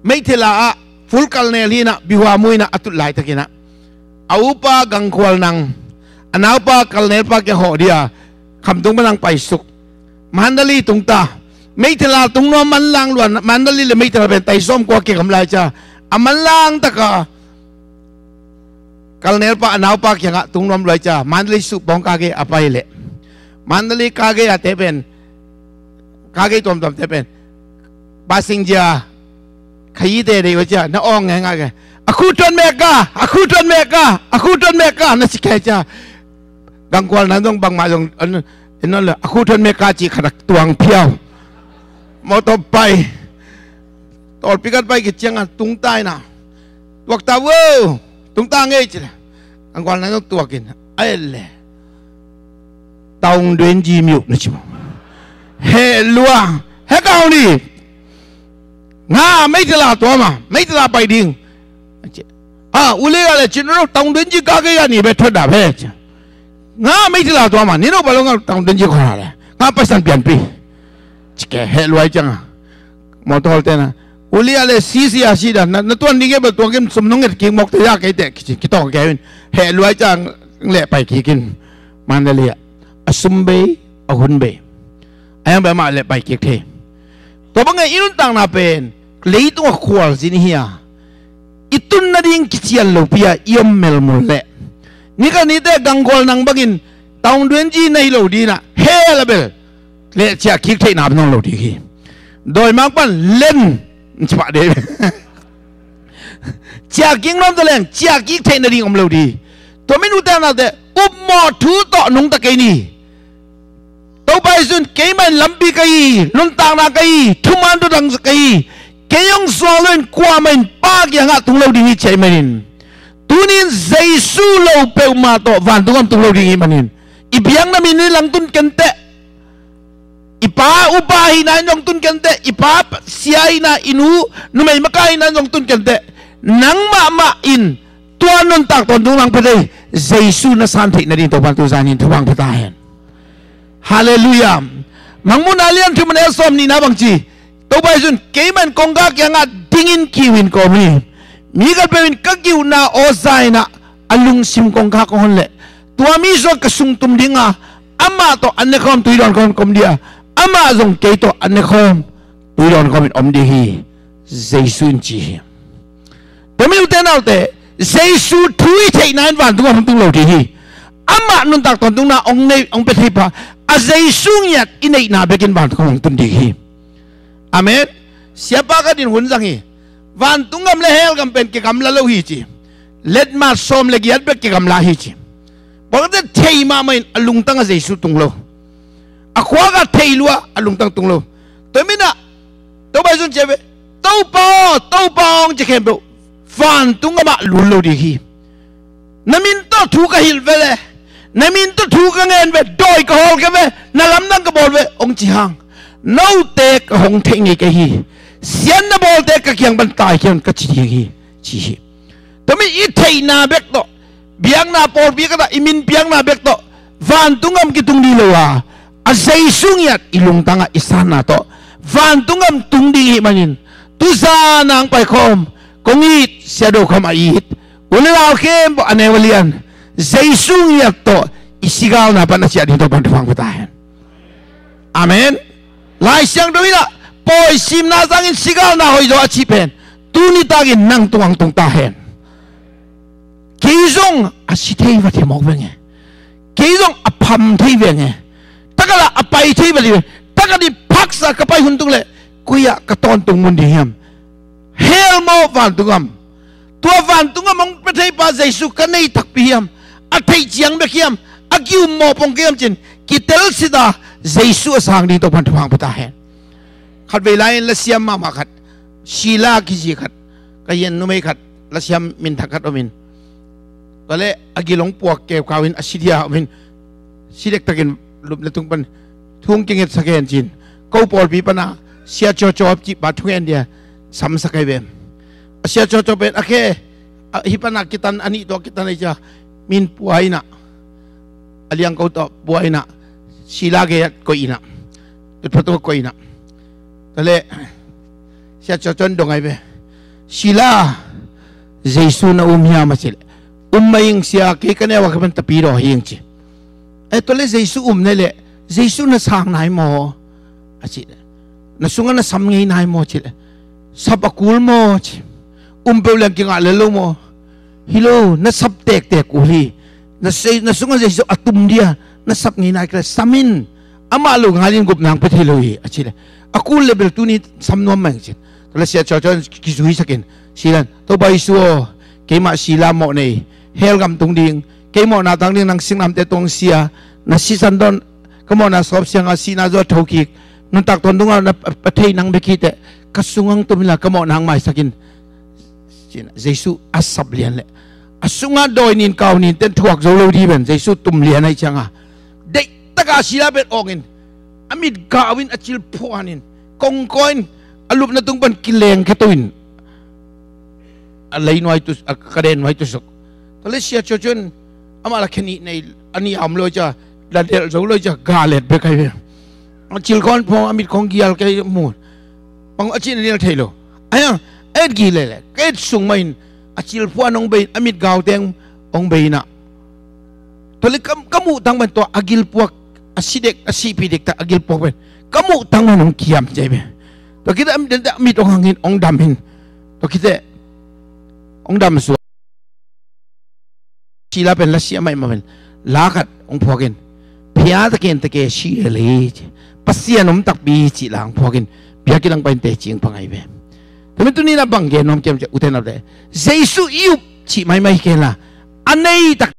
meithela ah full colonel hi-in ah, bihuamu in ah a tut laitakin ah, a upa Gangkhual Nang, a naupa colonel pa kiang hawh ding a Khamtung pan hong paisuk. Mandalay tung ta. Meithela tung nuam manlang lua, Mandalay le meithela pen tai sawmkua kigamla hi ciang, a manlang tak a colonel pa a naupa kiangah tung nuam lua hi ciang, Mandalay suh pawng ka gei a pai leh, Mandalay ka gei a te pen, ka gei tuamtuam te pen, passenger khayi te deih uh ciang na awng ngeingai ke, "A khu tuan meh ka, a khu tuan meh ka, a khu tuan meh ka," na ci kei ciang, Gangkhual Nang zong bangmah zong an, an, a khu tuan meh ka cih khat a tuang phiau. Mawtaw pai. Tawlpi khat pai khit ciangin tung ta in ah, "Tuak ta vo, tung ta ing ei," ci leh, Gangkhual Nang zong tuakin a et leh, "Taung Duenji miuh," na ci maw. "Heh lua, heh kau ni. Nga meithela tuam a, meithela pai ding." "Ah, u le a le cin ro, Taung Duenji ka gei a ni be thot da be," ci. "Nga meithela tuam a, ni no ba lo nga Taung Duenji kho na le, nga paisan pianpih," ci kei, heh lua hi ciang a. Mawtaw hawlte in ah, "U le a le sisi a si da, na, na tuan ding e bel tuang kim sum nong nget kik mawk te ya kei teh," kici, kitawng kei uh in, heh lua hi ciang leh pai kik in. Mandalay ah a sum bei, a hun bei, a hiang bei amah leh pai kik thei. Tua bang e i nuntakna pen leitung a khualzin hi a, i tun nading kician lopi a i om melmul leh, ni khat ni teh Gangkhual Nang bangin Taung Duenji na hi lo ding in ah, heh la bel leh ciah kik theihna bel om lo ding hi. Dawimangpa'n len ci pah ding. Ciah kik nuam ta leng ciah kik theih nading om lo ding hi. Tua ahih manin ute naute, upmawh thu tawh nungta kei ni. Topa Jesu in, "Keimah in lampi ka hi, nuntakna ka hi, thuman thuthang ka hi, kei hong suak loin kuamah in Pa kiangah tung lo ding hi," ci ahih manin, tuni-in Jesu lo peuhmah tawh vantung gam tung lo ding i hih manin, i biakna min in hong tun ken teh, i pa upa hihna in hong tun ken teh, i pa sia hihna, i nu numei makaih hihna in hong tun ken teh, nang mahmah in tua nuntak tawntung nang pia thei Jesu na san theih nading Topa'n tuzan in thupha hong pia ta hen. Halleluiah. Mangmuhna lian thum, a neu sawmnihna bang ci, Topa Jesu in, "Keimah in kongkhak kiangah dingin kiu in ka om hi. Mi khatpeuh in ka kiuhna aw za in ah a lungsim kongkhak hong hon leh, tua mi sungah ka sung tum ding a, amah tawh an ne khawm tui dawn khawm ka om ding a, amah zong kei tawh an ne khawm tui dawn khawm in om ding hi," Jesu in ci hi. Tua ahih manin ute naute, Jesu thu i theihna in vantung gam hong tung lo ding hi. Amah nuntak tawntungna hong nei, hong pia thei pa, a Jesu ngiat i neihna bekin vantung gam hong tun ding hi. Amen. Siapa khat in hun zang hi. Vantung gam le hell gam pen kigamla lo hi ci. Letmat sawm le giat bek kigamla hi ci. Bang hang hiam cih leh thei mahmah in a lungtang ah Jesu tung lo. A khuak ah thei lua, a lungtang tung lo. Tua ahih manin ah Topa Jesu in ci ve, "Topa aw, Topa aw," hong ci khempeuh vantung gam ah lut lo ding hi. "Na min tawh thu ka hilh ve le, na min tawh thu ka ngen ve, dawi ka hawl kei ve, na lamdang ka bawl ve," hong ci hang, "Note ka hong theih ngei ka hi. Siatna bawlte ka kiang pan taikhia un," ka ci ding hi, ci hi. Tua ahih manin i theihna bek tawh, biakna pawlpi khat ah i min piakna bek tawh vantung gam kitung ding lo a, a Jesu ngiat i lungtang ah i sanna tawh vantung gam tung ding i hih manin, tuzan a hong paikhawm, kong it, Sia Do Kham a it, u le nau khempeuh, a neu a lian, Jesu ngiat tawh i sigalna pan a ciah ding Topa'n thupha hong pia ta hen. Amen. Lai Siangtho in ah, "Pawi simna sangin sigalna hoih zaw," a cih pen tuni takin nang tungah hong tung ta hen. Kei zong a si thei va thei mawk veng e. Kei zong a pham thei veng e. Takhat ah a pai thei va thei veng. Takhat i phaksa ka pai hun tung leh koi ah ka tawntung mun ding hiam? Hell maw, vantung gam? Tua vantung gam hong pia thei pa Jesu ka nei takpi hiam? A theih ciang bek hiam? A ki-ummawh pong kei hiam ci-in kitel sit a, Jesu a sang ding Topa'n thupha hong pia ta hen. Khatvei lai-in lasiam mahmah khat, Sheila kici khat, ka hih numei khat, lasiam minthang khat om in, tua leh a gil hong puak keukau in a si dia om in, si dektakin lup le tung pan thu hong kingetsak hen ci-in, ko pawlpi pan a Sia Caw Caw cih pa thungen dia samsak ahi ve. A Sia Caw Caw pen a khe Hih pana kitan, a nih tawh kitan ei cia, min pua inah, a liangko tawh pua inah, Sila gei-ah koih inah, tutphah tawh koih inah. Tale, Sia Cawcawn dong ai ve. Sila, Jesu na um hiam a cih leh, um mah ing sia, kei ka neu a ka man tapi daw hi ing ci. Ai, tale Jesu um nei leh, Jesu na sang nai maw a cih leh, na sungah na sam ngei nai maw cih leh, sap a kul maw ci. Um peuh leng kingah lel lo maw? Hi lo, na sap tektek uh hi. Na sei, na sungah Jesu a tum dia, na sap ngei nai kei leh sam in. Amah lo ngalin gupna hong pia thei lo hi a cih leh, a kul leh bel tuni sam nuam mah ing ci. Tale Sia Cawcawn kizui sakin, Silan, Topa Jesu aw, keimah Sila mawh nei, hell gam tung ding, kei mawhna tang ding nang singlamteh tungah sia, na sisan dawn, ka mawhna sawp siangah sihna zaw a thokik, nuntak tawntung a na a thei nang bek hi teh, ka sungah hong tum inla ka mawhna hong maisak in. Jesu a sap lian leh, a sungah dawi nin kau nin ten thuak zo lo dih pen Jesu tum lian ahih ciangah, deihtakah Sila pen awngin, a mit gau in, a cil phuanin, kongkaw in, a lupna tung pan kileng khia to in, a lei nuai tu, a kaden nuai tusuk. Tale Sia Cawcawn, amah la khen ih nei, a nih a om lo cia, la delh zo lo cia, ga let bek ai ve. A cil khawng phuang, a mit khawng gial kei mu. Bang a cih na nial thei lo. Ai ang, a et gih leh leh, ka et sung mah in, a cil phuan hong bei in, a mit gau teng hong bei inah. Tua leh ka, ka muh tang pen tua a gilpuak, a si dek, a sihpih dek tak a gilpuak pen ka muh tang pen hong kiam ci ai ve. Tua khit teh a mit, a mit hong hang in, hong dam in. Tua khit teh hong dam suak. Sila pen la siah mahmah pen la khat hong phuak in, phia ta ken ta ke si lel hi ci. Pasian om takpi cih la hong phuak in, biakinn ah hong pai in teci hong pia ngai ve. Tua pen tuni-in ah bang gen nuam ka hiam cih leh, u te nau te, Jesu i up cih maimai hi kei la, a nei tak.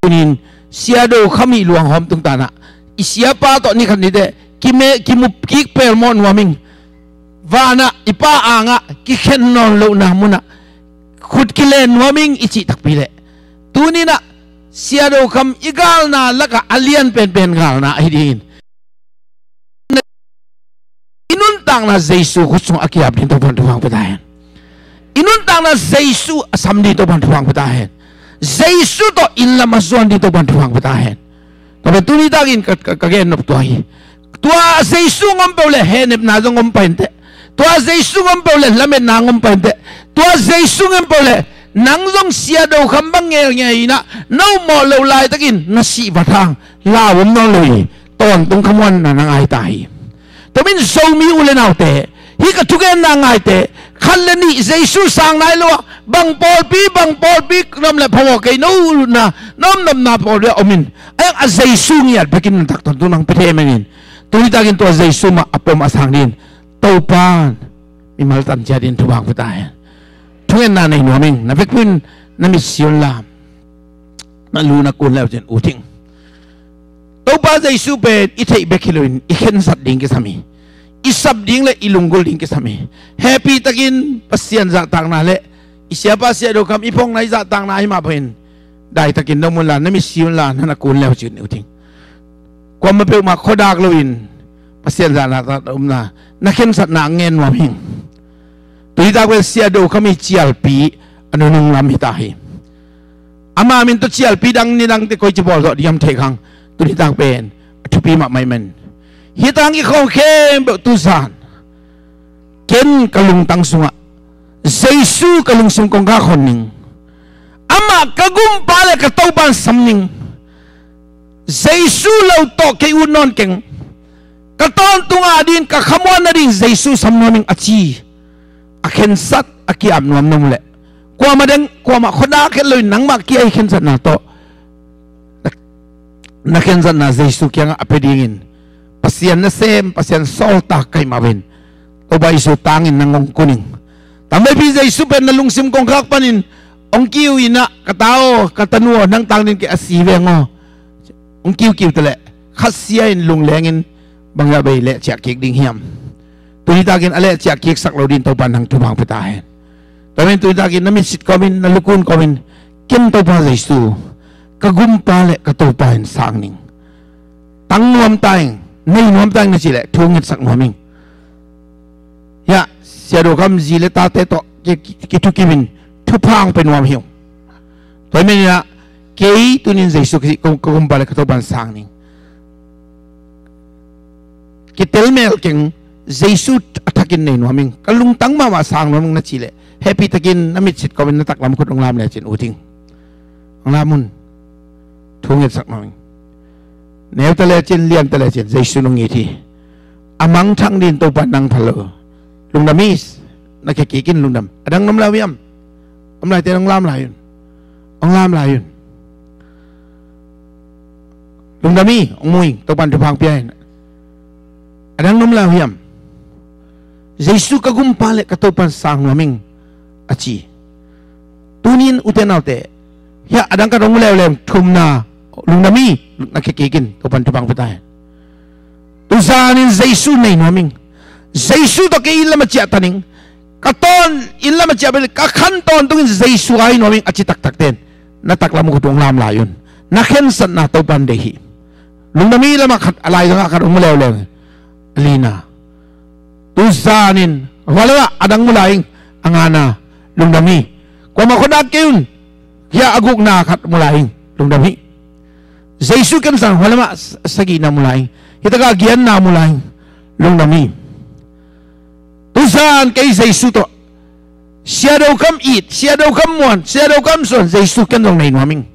Tuni-in Sia Do Kham i luanghawm tungtawn ah, i siapa tawh ni khat ni teh kimeh, kimup kik pelmawh nuam ing. Van ah i Pa angah kikhen nawn lohna mun ah khut kilen nuam ing i cih takpi leh, tuni-in ah Sia Do Kham i galna lakah a lian penpen galna ahi dingin, i nuntakna Jesu khut sungah a ki-ap ding Topa'n thupha hong pia ta hen. I nuntakna Jesu a sam ding Topa'n thupha hong pia ta hen. Jesu tawh inn lam a zuan ding Topa'n thupha hong pia ta hen. Tua pen tuni takin ka, ka, ka gen nop tua hi. Tua Jesu hong om peuh leh hehnepna zong om pah inteh. Tua Jesu hong om peuh leh lametna hong om pah inteh. Tua Jesu hong om peuh leh nang zong Sia Do Kham bang ngelngel in ah na upmawh loh laitakin na sih vat hang lau om nawn lo hi. Tawntung khamuanna na ngai ta hi. Tua pen Zomi u le naute, hih ka thugenna ngaite, khat le nih Jesu sang nai lo ah, bang pawlpi, bang pawlpi, nam le phamawh kei, na utlutna, na omnopna pawlpi ah om in, a, a Jesu ngiat bekin nuntak tawntung nang pia thei mengin, tuni takin tua Jesu mah a pom a sang dingin Topa'n mimal tan ciat dingin thupha hong pia ta hen. Thugenna nei nuam ing, na vekpi-in na mitsi un la, na lu na kun le uh cin, u thing. Topa Jesu pen i theih bek hi loin i khensat ding kisam hi. I sap ding le i lunggulh ding kisam hi. Hehpih takin Pasian zahtakna le i siapa Sia Do Kham i phuakna i zahtakna ahi mah bangin, daitakin na om un la, na mitsi un la, na na kun le uh cin, u thing. Kuamah peuhmah khuadak loin Pasian zahtakna omna, na khensatna a ngen nuam hing. Tuni tak pen Sia Do Kham i cialpi a nunung lam hi ta hi. Ama min tawh cialpi dang nidangte koici bawl zawh ding hiam thei khang, tuni tak pen a thupi mahmah ahih man. Hih tang i khawng khempeuh tuzan ken ka lungtang sungah Jesu ka lungsim kongkhak hon ning. Amah ka gumpa le ka Topa'n sam ning. Jesu lo tawh kei ut nawn keng. Ka tawntung a dingin, ka khamuan nading Jesu sam nuam ing a ci. A khensat a ki-ap nuam na om leh, kuamah deng, kuamah khuadak het loin nangmah kia i khensatna tawh na, na khensatna Jesu kiangah a pia dingin Pasian nasem, Pasian sawltak ka hih mah bangin Topa Jesu tangin nang hong kun ing. Tamveipi Jesu pen na lungsim kongkhak panin hong kiu in ah, ka ta aw, ka tanu aw, nang tang dingin kei a si veng aw. Hong kiukiu ta leh khasia in lungleng in bangzah bei lehciah kik ding hiam? Tuni takin a lehciah kiksak lo dingin Topa'n nang thupha hong pia ta hen. Tua pen tuni takin na mitsit kawmin, na lukun kawmin, ken Topa Jesu ka gumpa le ka Topa in sang ning. Tang nuam ta ing, nei nuam ta ing na cih leh thu ngetsak nuam ing. Hiah Sia Do Kham zi le tate tawh ki, ki, kithukimin thupha hong pia nuam hi ung. Tua ahih manin ah kei tuni-in Jesu Khazih ka, ka gumpa le ka Topa in sang ning. Kitel mel keng, Jesu a thakin nei nuam ing, ka lungtang mahmah sang nuam ing na cih leh, hehpih takin na mitsit kawmin na taklam khut hong lam lecin ut ing. Hong lam un. Thu ngetsak nuam ing. Neu ta lecin, lian ta lecin, Jesu in hong it hi. A mangthang dingin Topa in nang phal lo. Lungdam hi. Na khia kik in, lungdam. A dang na om lai uh hiam? Om laite hong lam lai un. Hong lam lai un. Lungdam hi, hong mu ing, Topa in thupha hong pia hi. A dang na om lai uh hiam? Jesu ka gumpa le ka Topa in sang nuam ing, a ci. Tuni-in ute naute, hiah a dang khat hong mu leuleu, thumna, lungdam hi, na khia kik in, Topa in thupha hong pia ta hen. Tuzan in Jesu nei nuam ing. Jesu tawh kei inn lam ah ciah ta ning. Ka tawn inn lam ah ciah pen ka khan tawntungin Jesu a hi nuam ing a ci taktakte in na taklam khut hong lam lai un. Na khensatna Topa in deih hi. Lungdam hi, lamah khat, a laizang ah khat hong mu leuleu. A lina. Tuzan in hua lam ah a dang mu lai ing. A ngana. Lungdam hi. Kuamah khua dak kei un. Hiah a gukna khat mu lai ing. Lungdam hi. Jesu khensat, hua lam ah s-, sagihna mu lai ing. Hi tak ah giatna mu lai ing. Lungdam hi. Tuzan kei Jesu tawh, Sia Do Kam it, Sia Do Kam muan, Sia Do Kam suan, Jesu ken zong nei nuam ing.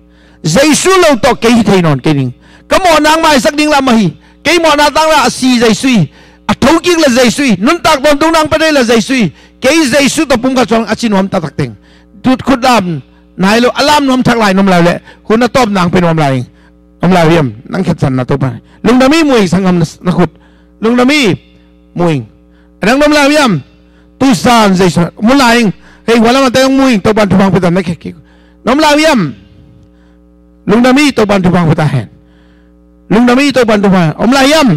Jesu lo tawh kei hi thei nawn kei ning. Ka mawhna hong maisak ding lah amah hi. Kei mawhna tang lah a si Jesu hi. A thokik lah Jesu hi. Nuntak tawntungna hong pia thei lah Jesu hi. Kei Jesu tawh pumkhat suak ing a ci nuam taktak teng. Tut khut lam nai lo, a lam nuam thak lai na om lai uh leh, hun a tawpna hong pia nuam lai ing. Om lai uh hiam? Nang khensatna Topa. Lungdam hi, mu ing, sanggam na, na khut. Lungdam hi, mu ing. A dang na om lai uh hiam? Tuzan Jesu, mu lai ing. Hei, hua lam ah te hong mu ing, Topa in thupha hong pia ta hen, na khia kik. Na om lai uh hiam? Lungdam hi, Topa in thupha hong pia ta hen. Lungdam hi, Topa in thupha. Om lai hiam?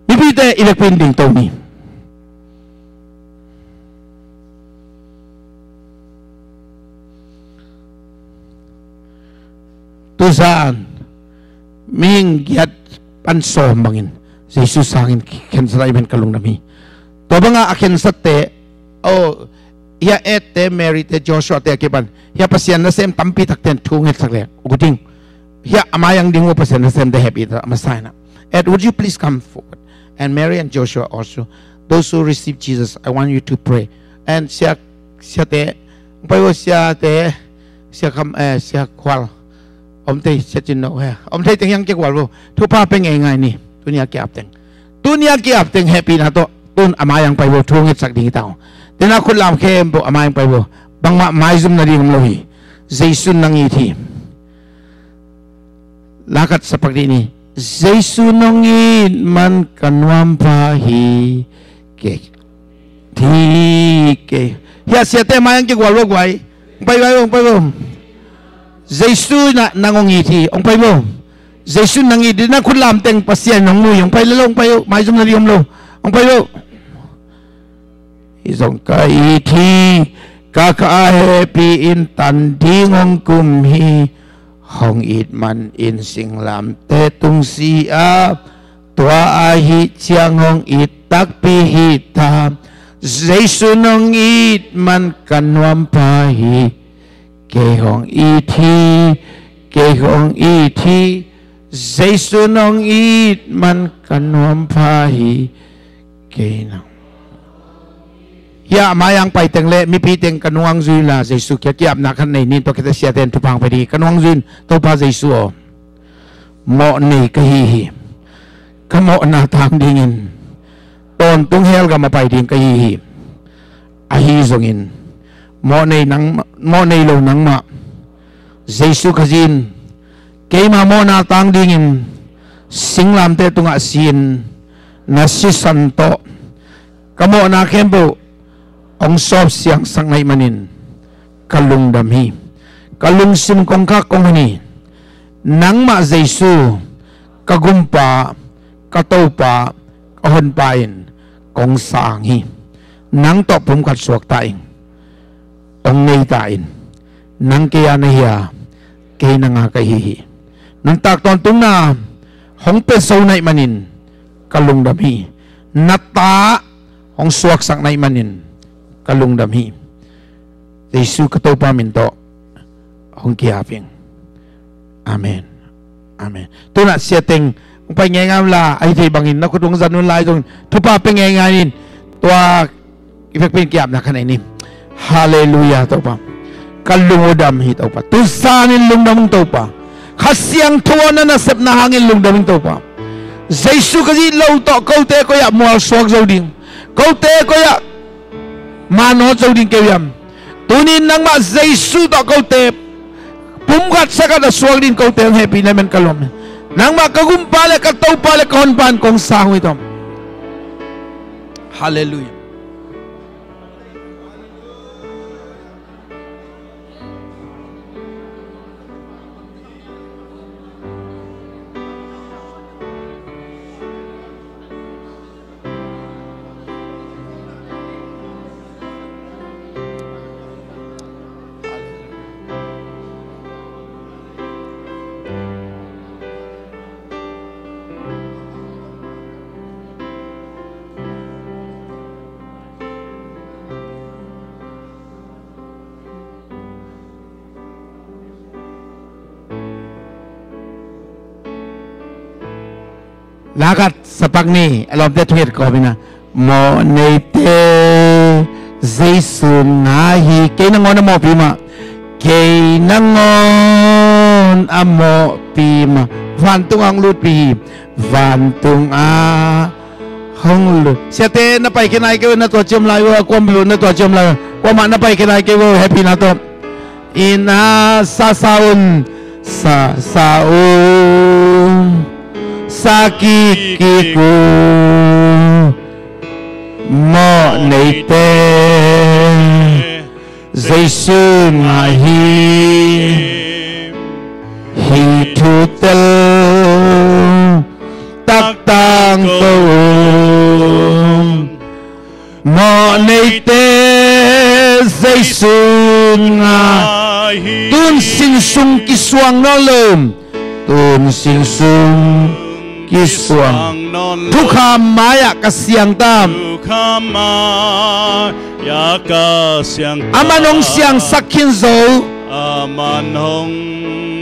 Mipite i vekpi-in dingto ni. Tuzan mihing giat pan sawm bangin Jesu sangin khensat ahih manin ka lungdam hi. Tua banga a khensatte, oh, hiah Ed te, Mary te, Joshua te a kipan hiah Pasian nasem tampi takte in thu ngetsak le ut ing. Hiah a mai-ang ding uh Pasian nasemte hehpih ta a masa in ah. Ed, would you please come forward? And Mary and Joshua also. Those who receive Jesus, I want you to pray. And sia, siate, hong pai vo siate, sia Kham, eh, sia Khual. Om thei, sia Cin No he. Om thei teng hiah hong kia khual vo. Thupha pia ngeingai ni. Tuni a ki-ap teng. Tuni a ki-ap teng hehpihna tawh. Tun a mai-ang pai vo. Thu ngetsak ding hi ta uh. Tena khut lam khempeuh a mai-ang pai vo. Bangmah maizum nading om lo hi. Jesu in nang it hi. La khat sa pak dih ni. Jesu nong it man ka nuam pha hi. Kei. Thi kei. Hiah siate mai-ang kia khual vo guai. Hong pai vo, hong pai vo. Jesu in ah nang hong it hi. Hong pai vo. Jesu in nang it hi. Na khut lam teng Pasian in hong mu hi. Hong pai le lo, hong pai vo. Maizum nading om lo. Hong pai vo. Hih zong ka it hi, ka kha a hehpih in tan ding hong kum hi. Hong it manin singlamteh tung si a, tua ahih ciang hong it takpi hi ta. Jesu nong it man ka nuam pha hi. Kei hong it hi, kei hong it hi. Jesu nong it man ka nuam pha hi. Kei nang. Hiah a mai-ang pai teng le mipi teng ka nung-ang zui inla Jesu kiang ki-apna khat nei ni. Tua khit a siate in thupha hong pia ding hi. Ka nung-ang zui in, Topa Jesu aw, mawh nei ka hi hi. Ka mawhna tang dingin tawntung hell gam ah pai ding ka hi hi. Ahi zongin mawh nei nang, mawh nei lo nangmah Jesu Khazih in keima mawhna tang dingin singlamteh tungah si-in na sisan tawh ka mawhna khempeuh hong sawp siangsak na hih manin ka lungdam hi. Ka lungsim kongkhak kong hun hi. Nangmah Jesu ka gumpa, ka Topa, ka honpa in kong sang hi. Nang tawh pumkhat suak ta ing. Hong nei ta in. Nang kei a na hi a, kei nang a ka hi hi. Nuntak tawntungna hong pia zo na hih manin ka lungdam hi. Na ta hong suaksak na hih manin ka lungdam hi. Jesu ka Topa min tawh hong ki-ap ing. Amen. Amen. Tunah siateng hong pai ngeingai unla, ahi thei bangin na khut hong zan unla, ahi zongin thupha pia ngeingai in. Tua i vekpi in ki-apna kha nei ni. Halleluiah Topa. Ka lung uh dam hi Topa. Tusanin lungdam ung Topa. Kha Siangtho aw na nasepna hangin lungdam ung Topa. Jesu ka zih lo tawh kote koi-ah mualsuak zo ding, kote koi-ah manawt zo ding kei uh hiam? Tunin nangmah Jesu tawh kote pumkhat sakhat a suak ding kote hong hehpih na men ka lawm. Nangmah ka gumpa le ka Topa le ka honpa in kong sang uh hi Topa. Halleluiah. Lakat sapak ni a lawmte thunget kawm ina. Mawh neite Jesu ngai hi. Kei nangawn a mawhpi mah. Kei nangawn a mawhpi mah. Vantung a hong lutpi hi. Vantung a hong lut. Siate na paikhia nai kei uh, na tua ciam lai uh, kuam bel na tua ciam lai uh. Kuamah na paikhia nai kei uh, hehpihna tawh. Ina sasa un, sasa un, sa kik kik un. Mawh neite Jesu ngai hi. Hih thu tel taktang ko un. Mawh neite Jesu ngai hi. Tun sin sung kisuang nawn lo. Tun sin sung kisuang nawn lo. Thukham mai-ah ka siang ta. Thukham mai-ah ka siang ta. Aman hong siangsak khin zo. Aman hong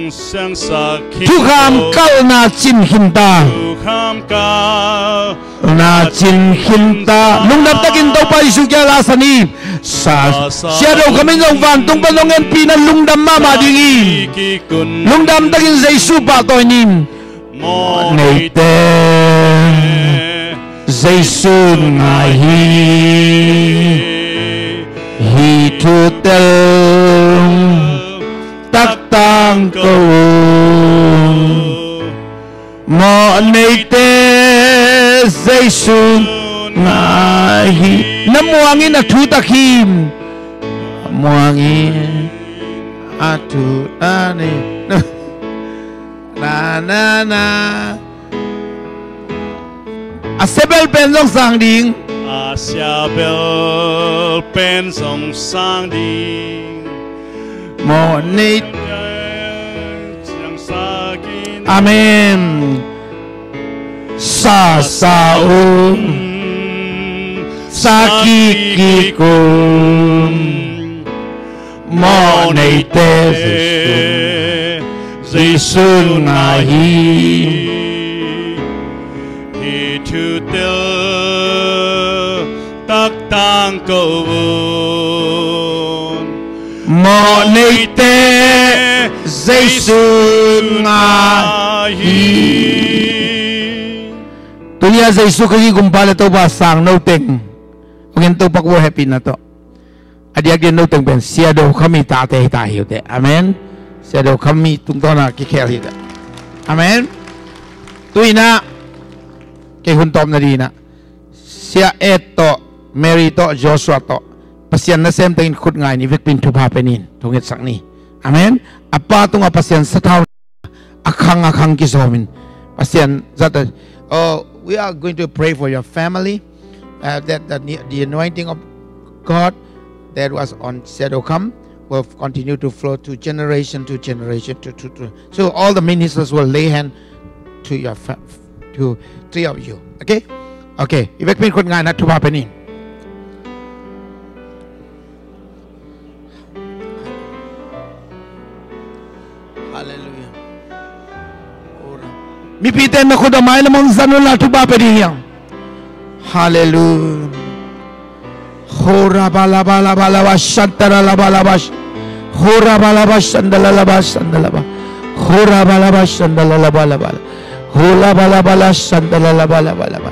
siangsak khin zo. Thukham kalhna cin khin ta. Thukham kal na cin khin ta. Lungdam takin Topa Jesu kiang la sa ni. Sa, Sia Do Kham in zong vantung pan hong enpihna lungdam mahmah ding hi. Lungdam takin Jesu pahtawi ni. Mawh neite Jesu ngai hi. Hih thu tel taktang ko un. Mawh neite Jesu ngai hi. Na muang in a thu tak hi. Na muang in a thu tak hi. Na, na, na. A sia bel pen zong sang ding. A sia bel pen zong sang ding. Mawh neite. Amen. Sa sa un. Sa kik kik un. Mawh neite Jesu, Jesu ngai hi. Hih thu tel taktang ko un. Mawh neite Jesu ngai hi. Tuni-a Jesu Khazih gumpa le Topa sang no teng hong en Topa ko hehpihna tawh. A diakdiak no teng pen Sia Do Kham i tate hi ta hi uh teh. Amen. Sia Do Kham i tungtawn a kikhel hi teh. Amen. Tu-in ah kei hun tawpna dingin ah Sia Ed tawh, Mary tawh, Joshua tawh Pasian nasem tengin khut ngai ni, vekpi in thupha pia ni, thungetsak ni. Amen. A pa tungah Pasian sathau a khang a khang kizawmin Pasian zat a. Oh, we are going to pray for your family, uh, that, that the, the anointing of God that was on Sia Do Kham will continue to flow to generation to generation to, to, to. So all the ministers will lay hand to your fa-, to three of you. Okay? Okay. I vekpi in khut ngai na, thupha pia ni. Mipite na khut a mai lam hong zang un la, thupha pia ding hi hang. Halleluia. Hora bala bala bala ba shantara la bala ba sh-, hora bala ba shandala la ba shandala ba. Hora bala ba shandala la bala bala. Hula bala bala shandala la bala bala ba.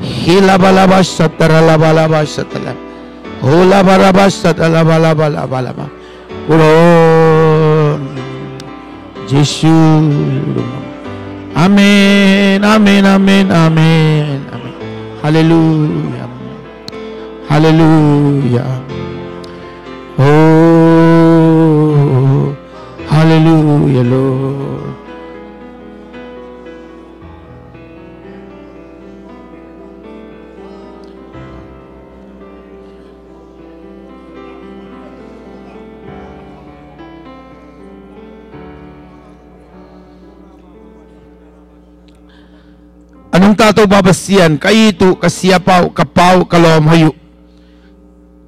Hila bala ba shatara la bala ba shatala. Hula bala ba shatala bala bala bala ba. Uron Jesu. Amen, amen, amen, amen, amen. Halleluia. Halleluia. Oh, halleluia, Lord. A nungta Topa Pasian, ka it uh, ka siapa uh, ka pa uh, ka lawm hoih uh,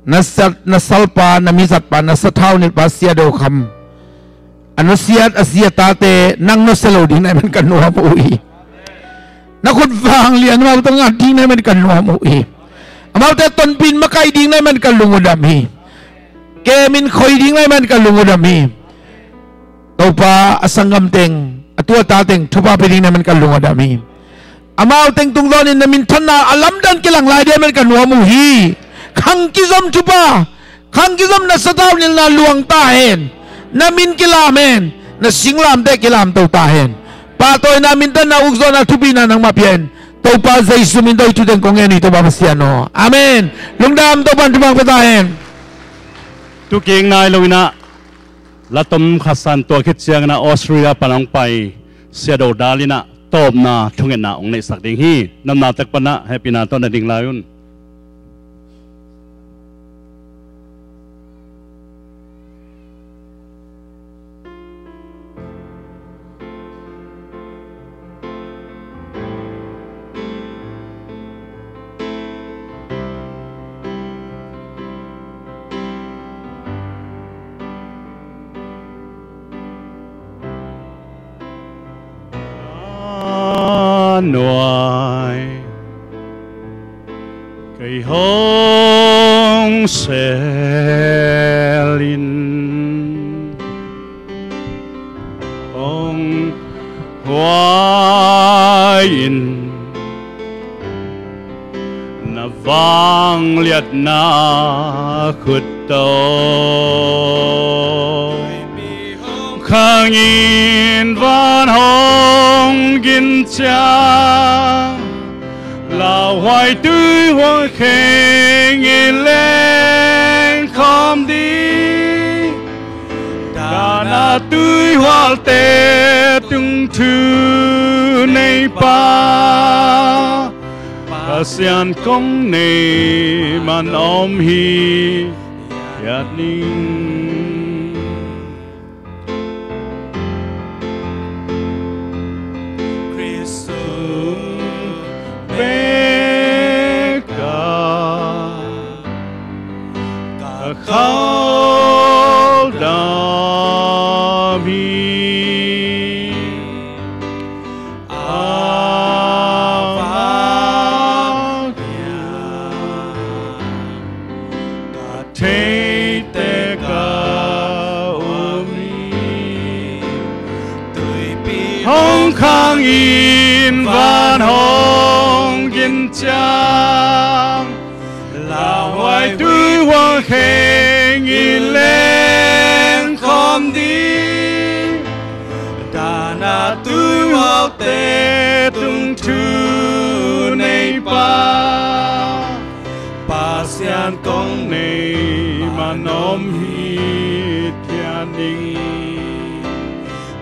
na sat, na salpa, na mizatpa, na sathau nilhpa Sia Do Kham, a nusiat a zi a tate nang nusia lo ding na hih man ka nuam uh hi. Na khut vanglian amau tungah ding na hih man ka nuam uh hi. Amaute tonpih in makaih ding na hih man ka lung uh dam hi. Kemin khoi ding na hih man ka lung uh dam hi. Topa, a sanggam teng, a tu a ta teng thupha pia ding na hih man ka lung uh dam hi. Amau teng tungtawnin na minthanna a lamdang kilang lai ding na hih man ka nuam uh hi. Khang kizom thupha, khang kizom na sathau nilhna luang ta hen. Na min kilam hen. Na singlamteh kilamto ta hen. Pahtawina, minthanna, ukzawhna, thupina nangmah pia hen. Topa Jesu min tawh hih thu teng kong ngen hi, Topa Pasian aw. Amen. Lungdam, Topa in thupha pia ta hen. Tukik nai lo in ah, la tom khat san tua khit ciangin ah Australia pan hong pai Sia Do Dal in ah tawpna thungetna hong neihsak ding hi. Namna tek pan ah hehpihna tawh na ding lai un. A nuai kei hong sel in, hong huai in, na vangliatna khut tawh. Khang in van hong gin ciang, lauhuai tuihual kheng in leng khawm ding. Dahna tuihualte tung thu nei pa, Pasian kong nei man om hi. Hiat ning. Khrist sung bek a ka khaldam hi. A vang hiam ka theite ka um hi. Tuipi hong khang in van hong gin ciang, lauhuai tuihual kheng in leng khawm ding. Dahna tuihualte tung thu nei pa, Pasian kong nei man om hi. Hiat ning.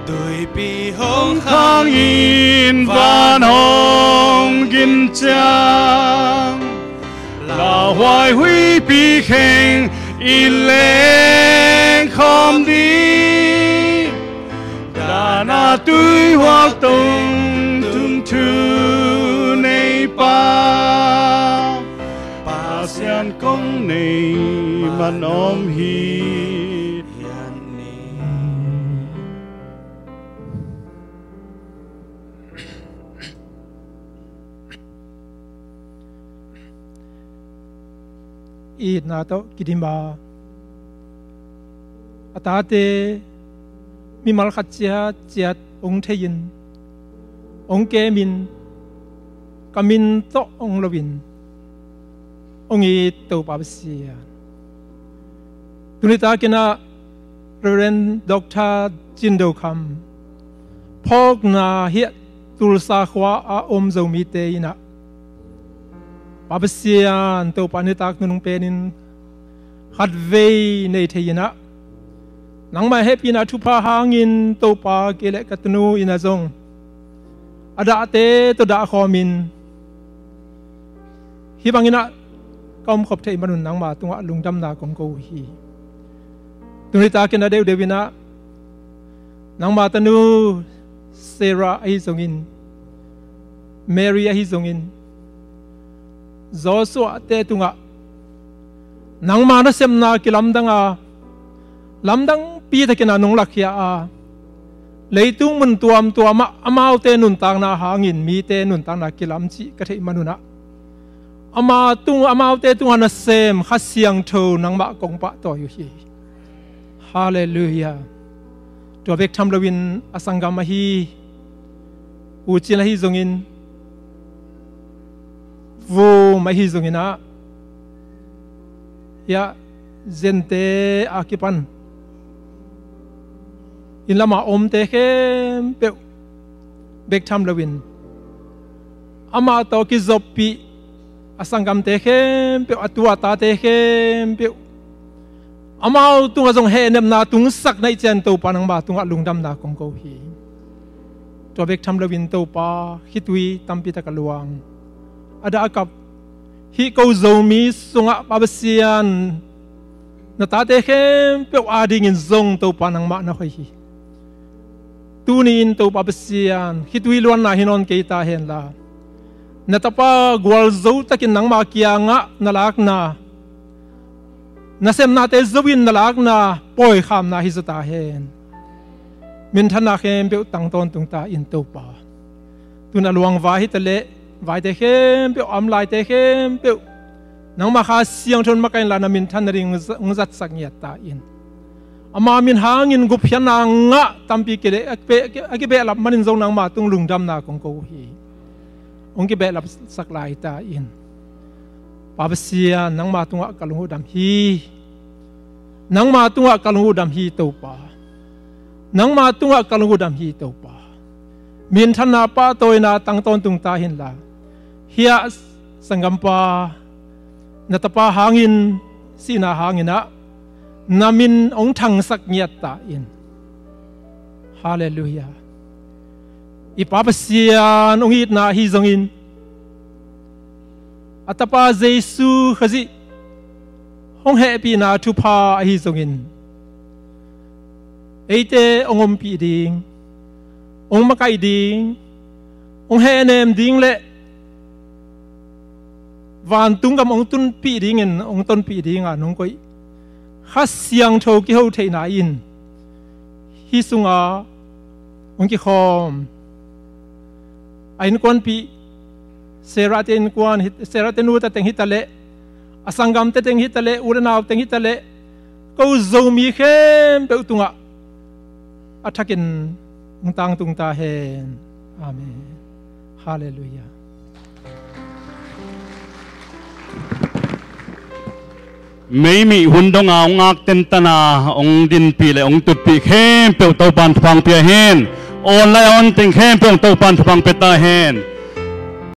Tuipi hong khang in van hong gin ciang, lauhuai huipi kheng in leng khawm ding. Dahna tuihual tung tung thu nei pa, Pasian kong nei man om hi. Hiat ning. itna tawh kidim a, a tate mimal khat ciatciat hong thei-in, hong kemin, ka min tawh hong loin, hong it Topa Pasian. Tuni takin ah Reverend Doctor Cin Do Kham phawkna hiah Tulsa khua a om Zomite in ah, Pa Pasian, Topa nitak nunung penin khatvei nei thei-in ah, nangmah hehpihna thupha hangin Topa, kei le ka tanu in ah zong a dahte tawh dahkhawmin, hih bangin ah ka omkhop theih manun nangma tungah lungdamna kong ko uh hi. Tuni takin a deuhdeuh in ah, nangma tanu Sarah ahi zongin, Mary ahi zongin, Joshua te tungah nangma nasepna kilamdang a, lamdangpi takin ah nong lakhia a, leitung mun tuamtuam ah amaute nuntakna hangin mite nuntakna kilam cih ka theih manun ah, ama tung, amaute tungah nasem Kha Siangtho nangmah kong pahtawi uh hi. Halleluiah. Tua bek tham loin a sanggam ahi U Cin ahi zongin, Vum ahi zongin ah, hiah Zente a kipan inn lama omte khempeuh bek tham loin, amah tawh kizoppih a sanggamte khempeuh, a tu a tate khempeuh, amau tungah zong hehnepna tungsak na hih ciangin Topa, nangma tungah lungdamna kong ko hi. Tua bek tham loin Topa, khitui tampi tak a luang, a dah a kap hih ko Zomi sungah Pa Pasian, na tate khempeuh adingin zong Topa, nangmah na hoih hi. Tuni-in Topa Pasian, khitui luanna hi nawn kei ta henla, na tapa gualzo takin nangma kiangah na lakna, nasemnate zo-in na lakna pawikhamna hi zaw ta hen. Minthanna khempeuh tang tawntung ta in Topa. Tun a luang vai hi taleh, vaite khempeuh, a om laite khempeuh, nangma Kha Siangtho in makaih inla, na minthan nading hong zatsak ngiat ta in. Ama min hangin gupkhiatna ngah tampi kileh a kibe-, a kibehlap manin zong nangma tung lungdamna kong ko uh hi. Hong kibehlapsak lai ta in. Pa Pasian, nangma tungah ka lung uh dam hi. Nangma tungah ka lung uh dam hi Topa. Nangma tungah ka lung uh dam hi Topa. Minthanna, pahtawina tang tawntung ta henla, hiah sanggampa, na tapa hangin, sihna hangin ah na min hong thangsak ngiat ta in. Halleluiah. I Pa Pasian hong itna ahi zongin, a Tapa Jesu Khazih hong hehpihna thupha ahi zongin, eite hong ompih ding, hong makaih ding, hong hehnem ding le vantung gam hong tunpih dingin, hong tonpih dinga nong koih Kha Siangtho kiho theihna in, hih sunga hong kikhawm a innkuanpih, Sarah te innkuan hi, Sarah te nute teng hi taleh, a sanggamte teng hi taleh, u le nau teng hi taleh, ko Zomi khempeuh tungah a thakin hong tangtung ta hen. Amen. Halleluiah. Meimih hun donga hong ngak tentana hong dinpih le hong tutpih khempeuh Topan thupha hong pia hen. Online a hong teng khempeuh Topan thupha hong pia ta hen.